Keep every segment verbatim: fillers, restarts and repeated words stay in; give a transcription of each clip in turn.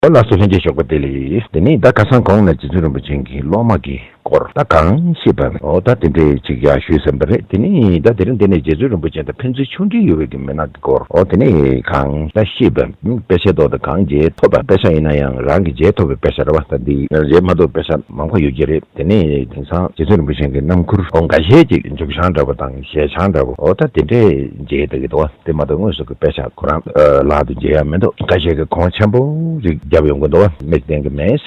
ཨོ་ལགས་སོ། ལྷན་རྒྱས་ཞོགས་པ་བདེ་ལེགས། དེ་ནས་ད་ཁ་སང་གོང་ནས་རྗེ་བཙུན་རིན་པོ་ཆེ་གི་སློབ་མ་གི་སྐོར་ད་གང་ཤེས་པ་ཨོ་ད་དེ་འདྲས་ཅིག་ཡང་ཞུས་ཟིན་པ་རེད། དེ་ནས་ད་དེ་རིང་འདི་ནས་རྗེ་བཙུན་རིན་པོ་ཆེ་དང་ཕན་ཚུན་ཆུང་འདྲིས་ཡོད་པའི་གི་མི་སྣ་གི་སྐོར་ཨོ་དེ་ནས་གང་ད་ཤེས་པ་དཔེ་ཆའི་ཐོག་ཏུ་གང་མཇལ་ཐུབ་པ། དཔེ་ཆ་ཡིན་ན་ཡང་རང་གི་མཇལ་ཐུབ་པའི་དཔེ་ཆ་རེད་བ། ད་འདི་མཇལ་མ་ཐུབ་པའི་དཔེ་ཆ་མང་པོ་ཡོད་ཀྱི་རེད། དེ་ནས་དེང་སང་རྗེ་བཙུན་རིན་པོ་ཆེ་གི་སྣམ་ཁུར་ཨོ་འགའ་ཤས་ཅིག་མཇུག་བྱང་འདྲ་པོ་དང་ཞལ་བྱང་འདྲ་པོ་ཨོ་ད་དེ་འདྲས་མཇལ་བསྡད་ཀྱི་འདུག་བ། དེ་མ་གཏོགས་དངོས་སུ་གི་དཔེ་ཆ་ཁོ་རང་ལག་ཏུ་མཇལ་ཡ་མི་འདུག་འགའ་ཤས་ཀྱིས་གོང་ཆེན་པོ་ཞིག་བརྒྱབ་ཡོང་གི་འདུག་མིག་བསྟན་གྱི་མེད།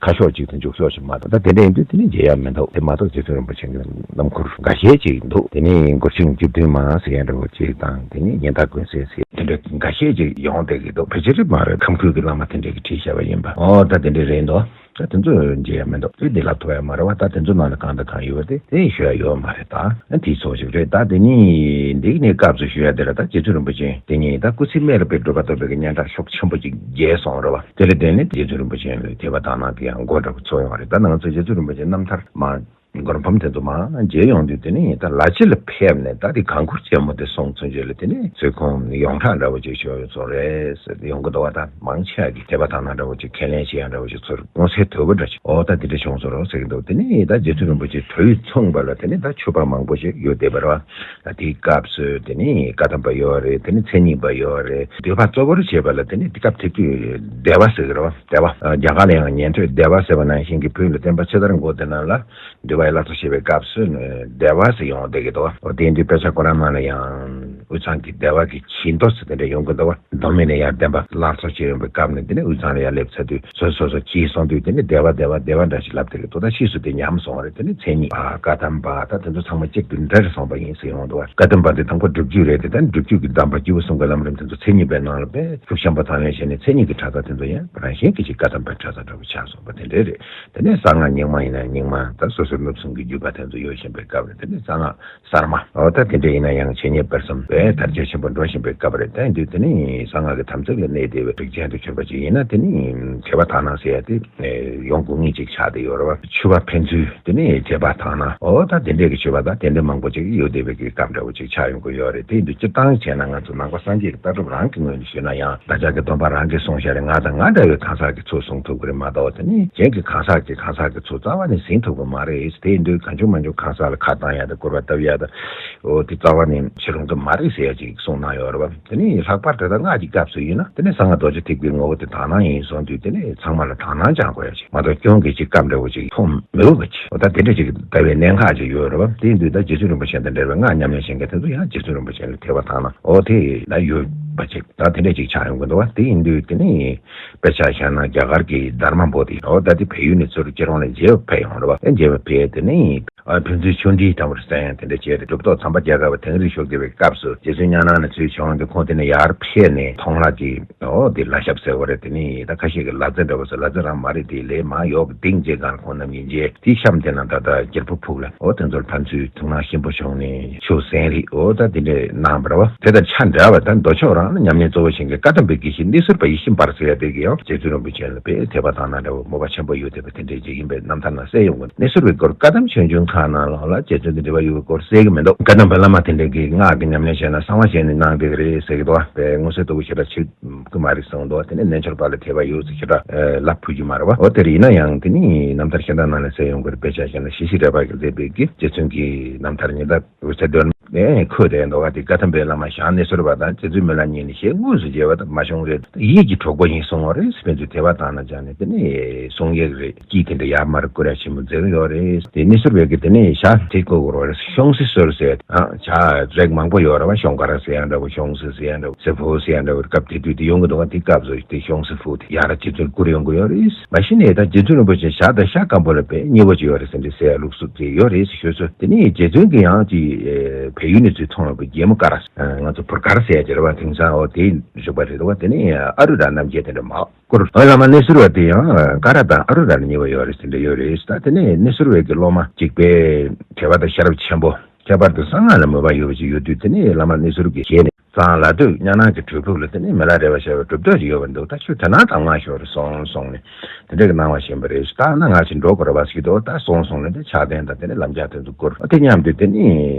ཁ་ཤོག་ཅིག་དང་མཇུག་ཤོག་ཅིག་མ་གཏོགས། ད་དེ་འདྲ་ཡིན་དུས་དེ་ནི་མཇལ་ཡ་མི་འདུག་དེ་མ་གཏོགས་རྗེ་བཙུན་རིན་པོ་ཆེ་གི་སྣམ་ཁུར་འགའ་ཤས་ཅིག་འདུག་དེ་ནི་མགུར་ཆིངས་བཅུ་བདུན་མ་ཟེར་ཡ་འདྲ་བོ་ཅིག་དང་། དེ་ནི་ཉན་ཐོས་ཀུན་གསལ་ཟེར་དེ་འདྲ་འགའ་ཤས་ཅིག་ཡོང་བསྡད་ཀྱི་འདུག་ཕལ་ཆེར་མ་རེད། ཁམས་ཁུལ་གྱི་བླ་མ་དེ་འདྲས་ཀྱིས་བྲིས་བཞག་པ་ཡིན་པ། ཨོ་ད་དེ་འདྲས་རེད་འདུག་ད་དེ་ཚོ་མཇལ་ཡ་མི་འདུག་དེ་འདི་ལ་ཐོབ་ཡ་མ་རེད་བ། ད་དེ་ཚོ་ནང་ལ་གང་དང་གང་ཡོད་པ་དེ་དེ་ཞུ་ཡ་ཡོད་མ་རེད། ད་དེའི་ཚོགས་ཞིག་རེད། ད་དེ་ནི་འདི་ནས་སྐབས་སུ་ཞུ་ཡ་དེ་ལ་ད་རྗེ་བཙུན་རིན་པོ་ཆེ་དེ་ཉིད་ད་སྐུ་ཚེ་སྨད་ལ་དཔེ་སྒྲུབ་པ་ཐོབ་པའི་གི་སྙན་གྲགས་ཤུགས་ཆེན་པོ་ཅིག་རྒྱས་སོང་རེད་བ། དེ་ལ་བརྟེན་ནས་རྗེ་བཙུན་རིན་པོ་ཆེ་ལ་དད་པ་དག་སྣང་གི་ཡང་སྒོ་འདྲ་པོ་ཚུགས་ཡོང་བ་རེད། ད་ང་ཚོ་རྗེ་བཙུན་རིན་པོ་ཆེ་རྣམ་ཐར་མ་མགུར་འབུམ་དེ་ཚོ་མར་མཇལ་ཡོང་དུས་དེ་ནི་ད་ལ་ཕྱི་ལ་ཕེབས་ནས་ད་དེ་གང་ཁུར་ཆེན་མོ་དེ་སོང་ཚུན་ཆད་ལ་དེ་ནི་ཚུར་ཁོང་ཡོངས་གྲགས་འདྲ་བོ་ཅིག་ཤོར་ཡོང་སོང་རེད་ཟེར་ཡོང་གི་འདུག་བ། ད་མང་ཆེ་བ་གིས་དད་པ་དག་སྣང་འདྲ་བོ་ཅིག་ཁས་ལེན་བྱེད་ཡ་འདྲ་བོ་ཅིག་ཚུར་མངོན་གསལ་དོད་པོ་འདྲ་ཅིག་ཨོ་ད་དེ་འདྲ་བྱུང་སོང་རོགས་ཟེར་གི་འདུག་དེ་ནི་ད་རྗེ་བཙུན་རིན་པོ་ཆེ་དུས་མཚུངས་པ་ལ་དེ་ནི་ད་མཆོད་པ་མང་པོ་ཞིག་ཡོད་བསྡད་པ་རེད་བ། ད་དེའི་སྐབས་སུ་དེ་ནི་བཀའ་གདམས་པ་ཡོད་རེད། དེ་ནི་མཚན་ཉིད་པ་ཡོད་རེད། འདོད་པ་གཙོ་བོར་བྱས་པ་ལ་དེ་ནི་དེ་སྐབས་དེ་དུས་སྡེ་པ་ཟེར་གི་རེད་བ། སྡེ་པ་རྒྱ་གར་ལ་ཡང་ཉན་ཐོས་སྡེ་པ་ཟེར་བ་ནང་བཞིན་གྱི་བོད་ལ་བསྟན་པ་ཕྱི་དར་འགོ་དེ་ནང་ལ། འདུལ་བའི་བླ་རྩོད་བྱེད་པའི་སྐབས་སུ་ནི་སྡེ་པ་ཟེར་ཡོང་བསྡད་ཀྱི་འདུག་འོ་དེ་འདུལ་དཔེ་ཆ་ཁོ་རང་ནང་ལ་ཡང་དབུས་གཙང་གི་སྡེ་པ་གི་ཆེ་མདོ་ཟེར་དེ་འདྲ་ཡོང་གི་འདུག་མདོ་སྨད་ནས་ཡར་བསྟན་པ་བླ་རྩོད་བྱེད་ཡོང་བའི་སྐབས་ནས་དེ་ནས་དབུས་གཙང་ལ་ཡར་སླེབས་ཚར་དུས་སོ་སོ་སོ་སྐྱེས་སོང་དུས་དེ་ནས་སྡེ་པ་སྡེ་པ་སྡེ་པ་འདྲ་ཞིག་ལབ་བསྡད་ཀྱི་འདུག་ད་ཕྱིས་སུ་དེ་ཉམས་སོང་བ་རེད། དེ་ནས་མཚན་ཉིད་པ་བཀའ་གདམས་པ་ད་དེ་ཚོ་ཚང་མ་གཅིག་ཏུ་འདྲེས་སོང་བ་ཡིན་ཟེར་ཡོང་འདུག་བཀའ་གདམས་པ་དེ་དང་པོ་སྒྲུབ་བརྒྱུད་རེད་དེ། ད་སྒྲུབ་བརྒྱུད་ཀྱི་གདམས་པ་སྐྱེས་བུ་གསུམ་གྱི་ལམ་རིམ་དེ་ཚོ་མཚན་ཉིད་པའི་ནང་ལ་དཔེ་ཤུགས་ཆེན་པོ་དང་ལེན་བྱས་ནས་མཚན་ཉིད་ཀྱི་གྲྭ་ས་དེ་ཚོ་ཡང་རང་བཞིན་གྱི་ཅིག་བཀའ་གདམས་པའི་གྲྭ་ས་འདྲ་བོ་ཆགས་སོང་བ་དེ་འདྲ་རེད། དེ་ནས་གསང་སྔགས་རྙིང་མ་ཡིན་ན་རྙིང་མ། ད་སོ་སོའི་སློབ་གསུམ་གྱི་བརྒྱུད་པ་དེ་ཚོ་ཡོད་བཞིན་པའི་སྐབས་རེད། དེ་ནས་གསང་སྔགས་གསར་མ། འོ་ད་དེ་འདྲ་ཡིན་ན་ཡང་མཚན་ཉིད་དཔལ་གསུམ་པའི་དར་རྒྱས་ཆེན་པོ་འགྲོ་བཞིན་པའི་སྐབས་རེད། ད་ཡིན་དུས་དེ་ནི་གསང་སྔགས་ཀྱི་དམ་ཚིག་ལ་གནས་བསྡད་པའི་རིགས་ཅན་དུ་གྱུར་པ་ཅིག་ཡིན་ན་དེ་ནི་དད་པ་དག་སྣང་ཟེར་ཡ་དེ་ཡོང་དགོས་ངེས་ཅིག་ཆགས་བསྡད་ཡོད་རེད་བ། མཆོད་པ་ཕན་ཚུན་དེ་ནི་དད་པ་དག་སྣང་འོ་ད་དེ་འདྲས་ཀྱི་མཆོད་པ་དང་དེ་འདྲ་མང་པོ་ཅིག་ཡོད་བསྡད་པའི་གི་སྐབས་འདྲ་བོ་ཅིག་ཆགས་ཡོང་གི་ཡོད་རེད། དེ་ཡིན་དུས་སྤྱིར་བཏང་བྱས་ན་ང་ཚོ་ནང་པ་སངས་རྒྱས་ཀྱི་ལྟ་གྲུབ་རང་གི་ངོས་ནས་ཞུས་ན་ཡང་བདག་ཅག་གི་སྟོན་པ་རང་གིས་གསུངས་བཞག་རེད། ང་དང་ང་འདྲ་བའི་གང་ཟག་གིས་ཚུར་གསུང་ཐུབ་ཀྱི་རེད་མ་གཏོགས་དེ་ནི་གཞན་གྱི་གང་ཟག་གིས་གང་ཟག་གི་ཚུར་རྩ་བ་ནས་ཟིན་ཐུབ་ཀྱི་མ་རེད། དེ་ཡིན་དུས་གང་བྱུང་མང་བྱུང་གང་ཟག་ལ་ཁ་བཏང་ཡ་དང་སྐུར་པ་བཏབ་ཡ་དང་། འོ་དེ་རྩ་བ་ནས་བྱེད་རུང་གི་མ་རེད་ཟེར་ཡ་ཅིག་གསུངས་གནང་ཡོད་རེད་བ། དེ་ནས་ལྷག་པར་དུ་ད་སྔགས་ཀྱི་སྐབས་སུ་ཡིན་ན་དེ་ནས་གསང་སྔགས་རྡོ་རྗེ་ཐེག་པའི་ངོ་བོ་དེ་དག་སྣང་ཡིན་གསུངས་དུས་དེ་ནས་ཚང་མ་ལ་དག་སྣང་སྦྱང་དགོས་ཡ་ཅིག་མ་གཏོགས་སྐྱོན་གྱི་ཅིག་སྐབས་འདྲ་བོ་ཅིག་མཐོང་མི་འོས་པ་ཅིག་འོ་ད་དེ་འདྲ་ཅིག་ལྟ་བའི་གནད་འགག་ཅིག་ཡོད་རེད་བ། དེ་ཡིན་དུས་ད་རྗེ་བཙུན་རིན་པོ་ཆེ་དང་འབྲེལ་བའི་སྔགས་ཉམས་ལེན་བྱེད་མཁན་དེ་ཚོ་ཡང་རྗེ་བཙུན་རིན་པོ་ཆེ་ལ་དད་པ་དག་སྣང་འོ་དེ་ལ་ཡོད་པ་ཅིག་ད་དེ་འདྲ་ཅིག་ཆགས་ཡོང་གི་འདུག་བ། དེ་ཡིན་དུས་དེ་ནས་དཔེ་ཆ་བཞག་ན་རྒྱ་གར་གྱི་དྷརྨ་པོ་ཐི་འོ་ད་དེ་བལ་ཡུལ་ནས་ཚུར་སྤྱིར་བཏང་ལ་མཇལ་བ་ཕེབས་ཡོང་རེད་བ། མཇལ་བ་ཕེབས་དེ་ནས། ཨ་ཕན་ཚུན་ཆུང་འདྲིས་དམ་པར་བསྟེན་ཡང་དེ་འདྲ་བྱས་ཏེ་གྲུབ་ཐོབ་དམ་པ་རྒྱལ་དཀར་བ་དིང་རི་བཞུགས་བསྡད་པའི་སྐབས་སུ་རྗེ་བཙུན་མཉམ་ནང་ནས་ཚུར་བྱོན་ཏེ་ཁོང་དེ་ནས་ཡར་ཕེབས་ནས་མཐོང་ལྷ་གི་འོ་དེ་ལྷ་ཞབས་ཟེར་བ་རེད། དེ་ནི་ད་ཁ་ཤས་ཀྱི་ལྷ་རྫས་འདྲ་བོ་ཟེར་ལྷ་རྫས་རང་མ་རེད། དེ་ལས་མར་ཡོག་གི་ལྡིང་བྱེད་སྒང་ཁོང་རྣམ་གཉིས་མཇལ་དེ་གཤམ་དེ་ན་ད་ལྟ་རྒྱལ་པོ་ཕུག་ལ་འོ་དེ་ཚོར་ཕན་ཚུན་ཐུགས་སྣང་གཤིན་པོ་བྱུང་ནས་ཆུ་སྲན་རིགས་འོ་ད་དེ་འདྲས་གནང་བ་རེད་བ། དེ་དང་ཆ་འདྲ་བ་ད་མདོ་ཕྱོགས་རང་ལ་ཉམས་ལེན་གཙོ་བོ་བྱེད་མཁན་བཀའ་གདམས་པའི་དགེ་བཤེས་གནས་ཟུར་པ་ཡེ་ཤེས་འབར་ཟེར་ཡ་དེ་གིས་ཡང་རྗེ་བཙུན་རིན་པོ་ཆེ་ལ་དཔེ་དད་པ་དག་སྣང་འདྲ་བོ་མོས་པ་ཆེན་པོ་ཡོད་བསྡད་པ་དེ་འདྲས་ཅིག་ཡིན་པའི་རྣམ་ཐར་ནང་གསལ་ཡོང་གི། གནས་ཟུར་པའི་སྐོར་བཀའ་གདམས་ཆོས་འབྱུང་ཁག་ནང་ལོགས་ལ་རྗེ་བཙུན་དང་འབྲེལ་བ་ཡོད་པའི་སྐོར་གསལ་གི་མི་འདུག་བཀའ་གདམས་པའི་བླ་མ་དེ་འདྲས་ཀྱིས་སྔགས་ཀྱི་ཉམས་ལེན་བྱས་ན་གསང་བ་བྱས་ནས་གནང་བསྡད་ཀྱི་རེད་ཟེར་གི་འདུག་བ། དཔེ་མངོན་གསལ་དོད་པོ་ཞེ་དྲག་ཆེ་གི་མ་རེད་གསུངས་འདུག་དེ་ནས་རྣལ་འབྱོར་པ་ལ་དད་པ་ཡོད་ཟེར་ཞེ་དྲག་ལབ་ཕོད་ཀྱི་མ་རེད་བ། འོ་དེ་རེད། ཡིན་ན་ཡང་དེ་ནི་རྣམ་ཐར་ཤ་སྟག་ནང་ལ་གསལ་ཡོང་གི་རེད། དཔེ་ཆ་བཞག་ན་ཞི་བྱེད་རས་པ་གིས་མཛད་པའི་གི་རྗེ་བཙུན་གྱི་རྣམ་ཐར་ཉི་ཟླ་འོད་ཟེར་སྒྲོན་མེ་ཁོད་དེ་འདུག་ག་དེ་བཀའ་གདམས་པའི་བླ་མ་ཞང་གནས་ཟུར་པ་དང་རྗེ་བཙུན་མི་ལ་གཉིས་ནི་ཞལ་དངོས་སུ་མཇལ་བ་དང་མ་བྱུང་རེད། ཡིད་ཀྱི་གྲོགས་པོ་ཡིན་གསུང་བ་རེད། ཕན་ཚུན་དད་པ་དག་སྣང་སྦྱངས་ནས་དེ་ནས་གསུང་ཡག་རེད། དཀྱིལ་དེ་འདྲ་ཡར་མར་བསྐོར་ཡ་ཆེན་པོ་མཛད་ཀྱི་ཡོད་རེད། དེ་གནས་ཟུར་པའི་གི་དེ་ནས་ཞག་དེ་བསྐོར་དགོས་རེད། ཤོང་སི་ཟུར་ཟེར་ཨ་ཞག་རིགས་མང་པོ་ཡོད་རེད་བ། ཤོང་ཀ་ར་ཟེར་ཡ་འདྲ་བོ་ཤོང་སི་ཟེར་ཡ་འདྲ་བོ་སི་ཕུ་ཟེར་ཡ་འདྲ་བོ་སྐབས་དེ་དུས་དེ་ཡོང་གི་འདུག་ག་དེ་སྐབས་སུ་དེ་ཤོང་སི་ཕུ་དེ་ཡར་རྗེ་བཙུན་བསྐུར་ཡོང་གི་ཡོད་རེད། མ་གཞི་ནས་ད་རྗེ་བཙུན་རིན་པོ་ཆེ་ཞག་དང་ཤ་སྐམ་པོ་ལ་དཔེ་མཉེས་པོ་ཅིག་ཡོད་རེད་ཟེར་འདྲ་ཟེར་ཡ་ལུགས་སྲོལ་དེ་ཡོད་རེད་ཟེར་ཞུས་སོང་། དེ་ནས་རྗེ་བཙུན་གྱིས་ཡང་ཅིག་བལ་ཡུལ་ནས་ཚུར་མཐོང་ལ་བའི་རྒྱལ་མོ་ཀ་ར་ང་ཚོ་བུར་དཀར་ཟེར་ཡ་ཅིག་རེད་བ། དེང་སང་འོ་དེའི་བཞུགས་པ་རེད་འདུག་ག་དེ་ནས་ཨ་རུ་ར་རྣམ་རྒྱལ་དེ་འདྲ་མ་བསྐུར། ཨ་བླ་མ་གནས་ཟུར་པ་དེ་ཡང་ཀ་ར་དང་ཨ་རུ་ར་ལ་མཉེས་པོ་ཡོད་རེད་ཟེར་འདྲ་ཡོད་རེད། ད་དེ་ནས་གནས་ཟུར་པའི་གི་སློབ་མ་གཅིག་པའི་དད་པ་དང་ཤེས་རབ་ཆེན་པོ་ཁྱད་པར་དུ་གསང་སྔགས་ལ་མོས་པ་ཡོད་པ་ཅིག་ཡོད་དུས་དེ་ནས་བླ་མ་གནས་ཟུར་གྱི་ཞལ་ནས། གཙང་ལ་སྟོད་གཉའ་ནང་གི་གྲོད་ཕུག་ལ་དེ་ནས་མི་ལ་རས་པ་ཞེས་པའི་གྲུབ་ཐོབ་ཅིག་ཡོད་པ་འདུག་ད་ཁྱོད་དེ་ན་གདམས་ངག་ཞུ་རེ་སོང་གསུངས་ནས། དེ་འདྲ་གི་གནང་བ་བཞིན་པ་རེད། ད་ན་ང་ཅིག་འགྲོ་དགོས་རེད་པ་ཟེར་གྱི་འདུག་ད་སོང་སོང་ནས་དེ་ཕྱག་རྟེན་དང་དེ་ནས་ལམ་རྒྱགས་དེ་ཚོ་བསྐུར། དེ་མཉམ་དུ་དེ་ནས་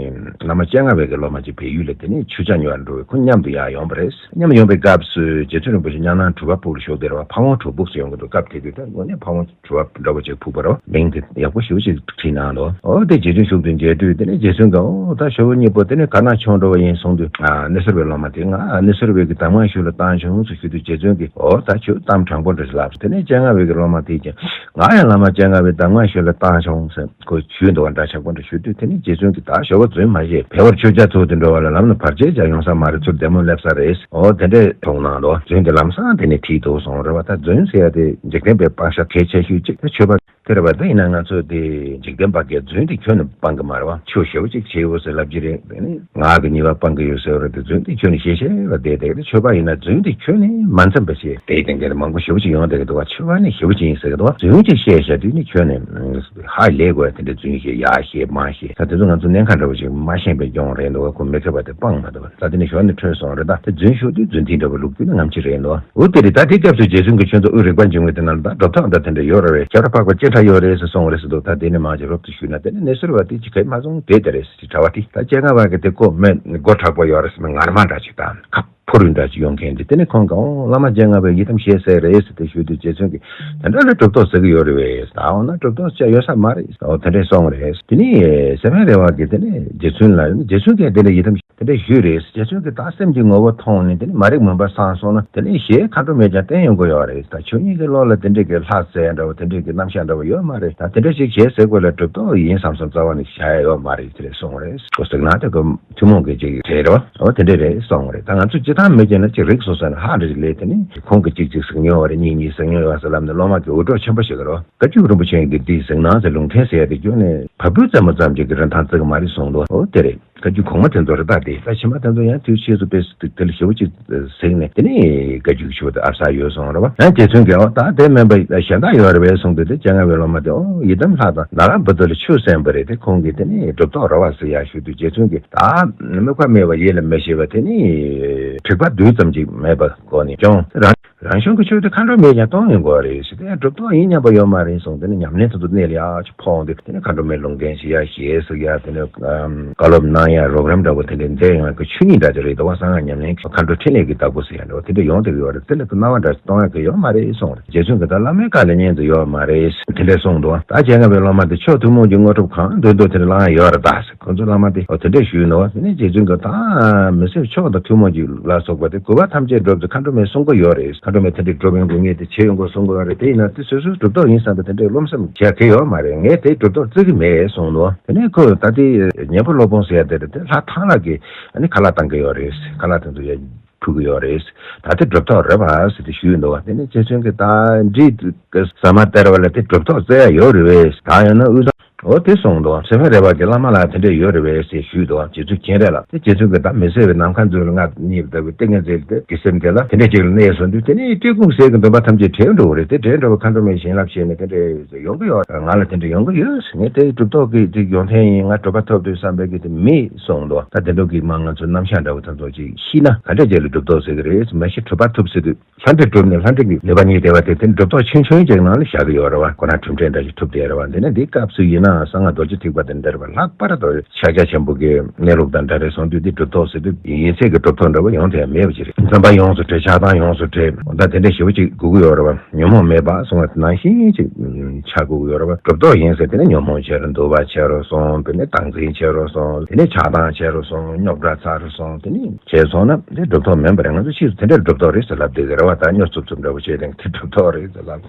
བླ་མ་སྤྱན་སྔ་བའི་གི་སློབ་མ་ཅིག་བལ་ཡུལ་ལ་དེ་ནས་ཆོས་རྒྱགས་ཉོ་བར་འགྲོ་བའི་ཁོ་མཉམ་དུ་ཡར་ཡོང་པ་རེད། མཉམ་ཡོང་པའི་སྐབས་སུ་རྗེ་བཙུན་རིན་པོ་ཆེ་གཉའ་ནང་གྲུ་པ་ཕུག་ལ་བཞུགས་བསྡད་རེད་པ། ཕ་བོང་གྲུ་ཕུག་ཟེར་ཡོང་གི་འདུག་སྐབས་དེ་དུས་ད་དངོས་གནས་ཕ་བོང་གྲུ་པ་འདྲ་པོ་ཅིག་ཕུག་པ་རེད་པ། མིང་དེ་ཡག་པོ་ཞེ་པོ་ཅིག་བྲིས་གནང་འདུག་འོ་དེ་རྗེ་བཙུན་བཞུགས་དུས་མཇལ་དུས་དེ་ནས་རྗེ་བཙུན་གྱིས་འོ་ད་ཞོགས་པ་གཉིས་པོ་དེ་ནས་ག་ན་མཆོངས་འགྲོ་བ་ཡིན་གསུངས་དུས། ཨ་ནེ་སོར་བའི་སློབ་མ་དེ་ང་ནེ་སོར་བའི་གི་གདམས་ངག་ཞུ་ལ་བཏང་བྱུང་ཟེར་ཞུ་དུས་རྗེ་བཙུན་གྱིས་འོ་ད་ཁྱོད་གཏམ་དྲང་པོ་འདྲ་ཞིག་ལབ་ཟེར། དེ་ནས་སྤྱན་སྔ་བའི་གི་སློབ་མ་དེས་ཀྱང་ང་ཡང་བླ་མ་སྤྱན་སྔ་བའི་གདམས་ངག་ཞུ་ལ་བཏང་བྱུང་ཟེར། ཁོས་ཞུས་འདུག་པ། འདྲ་ཆགས་པོ་འདྲ་ཞུ་དུས་དེ་ནས་རྗེ་བཙུན་གྱིས་ད་ཞོགས་པ་རྫུན་མ་བཤད། བལ་བར་ཆོས་རྒྱགས་ཚུགས་ཏེ་འགྲོ་བ་ལ་ལམ་ལ་བར་ཆད་རྒྱག་ཡོང་ས་མ་རེད། ཚུར་བདེ་མོ་སླེབས་ས་རེད། འོ་དེ་འདྲས་གསུངས་གནང་འདུག་རྫུན་དེ་ལམ་སང་དེ་ནས་ཁྲིད་འདུག་གསུངས་རེད་པ། ད་རྫུན་ཟེར་ཡ་དེ་འཇིག་རྟེན་པའི་སྤང་བྱ་གལ་ཆེ་ཤོས་གཅིག་ད་ཆོས་པ་དེ་རེད་པ། ད་ཡིན་ན་ང་ཚོ་དེ་འཇིག་རྟེན་པ་གིས་རྫུན་དེ་ཁྱོན་ནས་སྤང་གི་མ་རེད་པ། ཆོས་ཞེ་པོ་ཅིག་བྱས་ཡོད་ཟེར་ལབ་ཀྱི་རེད། དེ་ནས་ངག་གི་ཉེས་པ་སྤང་གི་ཡོད་ཟེར་བ་རེད། དེ་རྫུན་དེ་ཁྱོན་ནས་བཤད་བཤད་པ་བསྡད་བསྡད་ཀྱི་རེད། ཆོས་པ་ཡིན་ན་རྫུན་དེ་ཁྱོན་ནས་མ་འཚམས་པ་བཤད་བསྡད་བསྡད་མཁན་དེ་མང་པོ་ཞེ་པོ་ཅིག་ཡོང་བསྡད་ཀྱི་འདུག་པ། ཆོས་པ་ནི་ཞེ་པོ་ཅིག་ཡིན་ཟེར་གྱི་འདུག་པ། རྫུན་ཅིག་བཤད་བཤད་དུས་ནི་ཁྱོན་ནས་ཧ་ལས་དགོས་ཡ་དེ་འདྲ་རྫུན་བཤད་ཡ་བཤད་མ་བཤད། ད་དེ་ཚོ་ང་ཚོ་གནད་འགག་འདྲ་པོ་ཅིག་མ་ཤེས་པའི་སྐྱོན་རེད་འདུག་པ། ཁོ་མི་མཁས་པ་དེ་སྤང་མ་ཐུབ་པ། ད་དེ་ནི་ཞོར་ནས་འཕྲོས་སོང་རེད། ད་དེ་རྫུན་ཤོད་དུས་རྫུན་མཐིལ་འདྲ་པོ་བླུགས་དུས་ནི་ངམ་ཅི་རེད་འདུག་འོ་དེ་རེད། ད་དེ་སྐབས་སུ་རྗེ་བཙུན་གྱིས་ཁྱོད་ཚོ་དབུ་རིག་པ་འབྱུང་བའི་དེ་ནང་ལ་ད་གྲུབ་ཐོབ་འདྲ་དེ་འདྲ་ཡོད་རེད་པས། ཁྱེད་རང་འཕགས་པ་ཅི་འདྲ་ཡོད་རེད་ཟེར་གསུངས་རེད་ཟེར་འདུག་ད་དེ་ནི་མང་ཆེ་རོབ་ཏུ་ཞུས་ན་དེ་ནི་ནེ་སོར་བ་དེ་ཅི་གས་མ་སོང་དེ་དེ་རེད་ཟེར་གྱི་གྲྭ་པ་དེ། ད་སྤྱན་སྔ་བ་གི་དེ་ཀོ་མེད་མགོ་མཁྲེགས་པོ་ཡོད་རེད་ཟེར་ན་ངར་མ་འདྲ་ཅིག་དང་ཁ་ཕོ་རུ་འདྲ་ཅིག་ཡོང་མཁན་དེ། དེ་ནི་ཁོང་གིས་འོ་བླ་མ་སྤྱན་སྔ་བས་ཡི་དམ་བཞེས་ཟེར་རེད་ཟེར་དེ་ཞུས་དུས་རྗེ་བཙུན་གྱིས་དེ་འདྲ་ལ་གྲུབ་ཐོབ་ཟེར་གྱི་ཡོད་རེད་པས། ད་འོ་ན་གྲུབ་ཐོབ་ཅི་ཡོད་ས་མ་རེད། འོ་དེ་འདྲས་གསུངས་རེད། དེ་ནི་སེ་བན་རེ་བ་གིས་དེ་ནི་རྗེ་བཙུན་ལ་རྗེ་བཙུན་གྱིས་དེ་འདྲ་ཡི་དམ། དེ་འདྲ་ཞུས་རེད། རྗེ་བཙུན་གྱིས་ད་སེམས་ཀྱི་ངོ་བོ་མཐོང་ནས་དེ་ནི་མ་རིག་མུན་པ་སངས་སོང་ན་དེ་ནི་ཞེས་མཁའ་འགྲོ་མས་ཀྱང་བསྟན་ཡོང་གི་ཡོད་རེད། ད་ཁྱོད་གཉིས་ཀྱི་བློ་ལ་དེ་འདྲས་ཀྱི་ལྷ་རྩལ་འདྲ་བོ་དེ་འདྲས་ཀྱི་རྣམ་གཞག་འདྲ་བོ་ཡོད་མ་རེད། ད་དེ་འདྲ་ཞིག་བྱས་ཟེར་དགོས་ལ་གྲུབ་ཐོབ་ཡིན་བསམ་བསམ་རྩ་བ་ནས་བཞག་ཡ་ཡོད་མ་རེད་ཟེར་གསུངས་རེད། ཁོ་ཟེར་ན་དེ་ཀོ་ཐུན་མོང་གི་ཅིག་གྲས་རེད་བ། འོ་དེ་འདྲས་རེད་གསུངས་རེད། ད་ང་ཚོ་སྤྱི་བཏང་མི་རྒན་ལ་ཅིག་རིགས་སོ་སོ་ནས་ཧ་འདྲ་ཞིག་ལས་དེ་ནི་ཁོང་གིས་གཅིག་གཅིག་གཟིགས་མྱོང་བ་རེད། གཉིས་གཉིས་གཟིགས་མྱོང་ཡོད་ཟེར་ལབ་ནས་སློབ་མ་གི་འུར་སྒྲོག་ཆེན་པོ་ཞིག་རེད་བ། བཀའ་བརྒྱུད་རིན་པོ་ཆེ་གིས་འདི་གཟིགས་གནང་ཟེར་ལུང་བསྟན་ཟེར་ཡ་དེ་ཁྱོན་ནས་བ་སྤུའི་རྩེ་མོ་ཙམ་ཅིག་གི་རིན་ཐང་བརྩི་གི་མ་རེད་གསུངས་འདུག་འོ་དེ་རེད། བཀའ་བརྒྱུད་གོང་མ་དེ་ཚོ་རེད། ད་དེ་ད་ཕྱི་མ་དེ་ཚོ་ཡང་དུས་ཕྱིས་སུ་དཔེ་དེ་ལ་ཞེ་པོ་ཅིག་གཟིགས་ནས་དེ་ནས་བཀའ་བརྒྱུད་ཀྱི་ཆོས་དེ་ཨབ་ས་ཡོད་སོང་རེད་བ། ཡང་རྗེ་བཙུན་གྱིས་འོ་ད་དེ་མིན་པ་གཞན་དག་ཡོད་རེད་པས་གསུངས་དུས་དེ་སྤྱན་སྔ་བའི་སློབ་མ་དེ་འོ་ཡི་དམ་ལྷ་དང་ནཱ་རོ་པ་ཙི་ལ་ཆོས་གསན་པ་རེད། དེ་ཁོང་གིས་དེ་ནས་གྲུབ་ཐོབ་རེད་བ་ཟེར་ཡ་ཞུས་དུས་རྗེ་བཙུན་གྱིས་ད་དམིགས་པ་མེད་པ་ཡིད་ལ་མི་བྱེད་པ་དེ་ནི་དྲེགས་པ་རྡུལ་ཙམ་ཅིག་མེད་པ་སྒོ་ནས་ཀྱང་རང་རང་བྱུང་གི་ཆོས་དེ་མཁའ་འགྲོ་མས་ཀྱང་སྟོང་ཡིན་དགོས་རེད་ཟེར་ཏེ། གྲུབ་ཐོབ་ཡིན་སྙམ་པ་ཡོད་མ་རེད་གསུངས། དེ་ནས་ཉམས་ལེན་དུ་གནས་ལ་ཡག་ཅིག་ཕོག་འདུག་དེ་ནས་མཁའ་འགྲོ་མའི་ལུང་བསྟན་ཞུ་ཡ་ཞེས་ཟེར་ཡ་དེ་ནས་བཀའ་སློབ་གནང་ཡ་རོགས་རམ་འདྲ་པོ་དེ་འདྲའི་མཛད་ཡོང་ཡ་གི་ཆོས་ཉིད་འདྲ་ཅིག་རེད་འདུག་བ། གསང་སྔགས་ཉམས་ལེན་གྱི་མཁའ་འགྲོ་ཕྲིན་ལས་ཀྱི་བདག་པོ་ཟེར་ཡ་འདྲ་བ་དེ་འདྲ་ཡོང་བསྡད་ཀྱི་ཡོད་རེད། དེ་ལ་སྣང་བ་འདྲ་ཞིག་གཏོང་ཡ་གི་ཡོད་མ་རེད་གསུངས་རེད། རྗེ་བཙུན་གྱིས་ད་བླ་མའི་བཀའ་ལ་ཉན་དུ་ཡོད་མ་རེད་དེ་འདྲ་གསུངས་འདུག་ད་སྤྱན་སྔ་བའི་སློབ་མ་དེ་ཕྱོགས་ཐུན་མོང་གི་དངོས་གྲུབ་གང་འདོད་འདོད་དེ་འདྲ་བླང་ཡ་ཡོད་རེད་ད། ཁོ་ཚོ་བླ་མ་དེ་འོ་དེ་འདྲས་ཞུས་ནོ། དེ་ནས་རྗེ་བཙུན་གྱིས་ད་མི་སེར་མཆོག་དང་ཐུན་མོང་གི་ལ་སོགས་པ་དེ་གུས་པ་ཐམས་ཅད་སྒྲུབ་ཟེར་མཁའ་འགྲོ་མས་གསུང་གི་ཡོད་རེད། མཁའ་འགྲོ་མས་དེ་འདྲས་སྒྲུབ་ཡོང་དགོས་ངེས་དེ་བྱེད་ཡོང་དགོས་གསུང་གི་ཡོད་རེད། དེ་ཡིན་ན་དེ་སོ་སོས་གྲུབ་ཐོབ་ཡིན་བསམ་པ་དེ་འདྲས་རློམ་སེམས་བྱེད་གི་ཡོད་མ་རེད། ངས་དེ་གྲུབ་ཐོབ་བརྩི་གི་མེད་གསུངས་ནོ། དེ་ནས་ཁོས་ད་དེ་ཉན་པ་སློབ་དཔོན་ཟེར་ཡ་དེ་རེད། དེ་ལྷ་ཐང་ལྷ་གིས་ཨ་ནི་ཁ་ལག་བཏང་གི་ཡོད་རེད། ཁ་ལག་དེ་ཚོ་ཡ་ཕུལ་གི་ཡོད་རེད། ད་དེ་གྲུབ་ཐོབ་རེད་པ་ཟེར་དེ་ཞུས་འདུག་དེ་ནས་རྗེ་བཙུན་གྱིས་ད་འདྲི་ཟ་མ་སྟེར་བ་ལ་དེ་གྲུབ་ཐོབ་བརྩི་ཡ་ཡོད་རེད་པས། ད་ཡང་ན་དབུས་གཙང་འོ་དེ་གསུངས་འདུག་སེ་བན་རེ་བ་གི་བླ་མ་ལ་དེ་འདྲས་ཡོད་རེད་པས་ཟེར་ཞུས་འདུག་རྗེ་བཙུན་མཁྱེན་རེ་ལ་དེ་རྗེ་བཙུན་གྱིས་ད་མི་སེར་བའི་ནམ་མཁའ་མཛོད་ལ་ང་གཉིས་ལྟ་བུའི་ཏིང་ངེ་འཛིན་དེ་གི་སེམས་དེ་ལ་དེ་འདྲས་ཅིག་ལ་གནས་སོང་དུས་དེ་ནས་བཀྲེས་སྐོམ་ཟས་ཀྱི་འདུན་པ་ཐམས་ཅད་བྲལ་འགྲོ་གི་རེད། དེ་བྲལ་འགྲོ་བའི་མཁའ་འགྲོ་མའི་བྱིན་རླབས་བྱས་ནས་དེ་འདྲས་ཡོང་གི་ཡོད། ང་ལ་དེ་འདྲས་ཡོང་གི་ཡོད། ངས་དེ་གྲུབ་ཐོབ་ཀྱི་དེ་ཡོན་ཏན་ཡིན། ང་གྲུབ་པ་ཐོབ་འདོད་བསམ་པའི་གི་དེ་མེད་གསུངས་འདུག་ད་དེ་འདྲ་གི་མ་ང་ཚོ་རྣམ་གཞག་འདྲ་བོ་དེ་ཚོ་ཅིག་ཤེས་ན་ག་འདྲས་ཅིག་ལ་གྲུབ་ཐོབ་ཟེར་གི་རེད། མ་གཞི་གྲུབ་པ་ཐོབ་ཟེར་དུས། ལྷ་འདྲེ་གྲུབ་ནས་ལྷ་འདྲེ་གི་ནུས་པ་རྙེད་བསྡད་པ་དེ་དེ་གྲུབ་ཐོབ་ཆུང་ཆུང་ཅིག་ནང་ལ་བཞག་གི་ཡོད་རེད་བ། ཁོ་རང་གྲུབ་འབྲས་འདྲ་ཞིག་ཐོབ་བསྡད་རེད་བ། དེ་ནས་འདིའི་སྐབས་སུ་ཡིན་ནའང་གསང་སྔགས་རྡོ་རྗེ་ཐེག་པ་དང་འབྲེལ་བ་ལྷག་པར་དུ་ཕྱག་རྒྱ་ཆེན་པོ་གི་གནས་ལུགས་དང་འདྲ་རེད་གསུངས་དུས། འདི་གྲུབ་ཐོབ་ཟེར་དུས་ཡིན་ཚད་ཀྱི་གྲུབ་ཐོབ་འདྲ་བ་ཡོང་ཐུབ་ཡ་མེད་པ་ཅིག་རེད། རྩོམ་པ་ཡོངས་སུ་གྲོལ། ཆགས་སྡང་ཡོངས་སུ་གྲོལ། འོ་ད་དེ་འདྲ་ཞེ་པོ་ཅིག་དགོས་ཀྱི་ཡོད་རེད་བ། ཉོན་མོངས་མེད་པ་གསུངས་པ་ནང་བཞིན་ཅིག་ཆགས་དགོས་ཀྱི་ཡོད་རེད་བ། གྲུབ་ཐོབ་ཡིན་ཟེར་དེ་ནས་ཉོན་མོངས་ཆེ་རུ་འདུ་བ་ཆེ་རུ་སོང་། དེ་ནས་སྡང་འཛིན་ཆེ་རུ་སོང་། དེ་ནས་ཆགས་སྡང་ཆེ་རུ་སོང་། རྙོག་དྲ་ཚ་རུ་སོང་། དེ་ནས་བྱས་སོང་ན་དེ་གྲུབ་ཐོབ་མིན་པ་རེད། ང་ཚོ་ཕྱིས་སུ་དེ་འདྲར་གྲུབ་ཐོབ་རེད་ཟེར་ལབ་བསྡད་ཀྱི་རེད་བ། ད་སྨྱོ་རྩུབ་རྩུབ་འདྲ་པོ་བྱས་ཏེ་དེ་གྲུབ་ཐོབ་རེད་ཟེར་ལབ།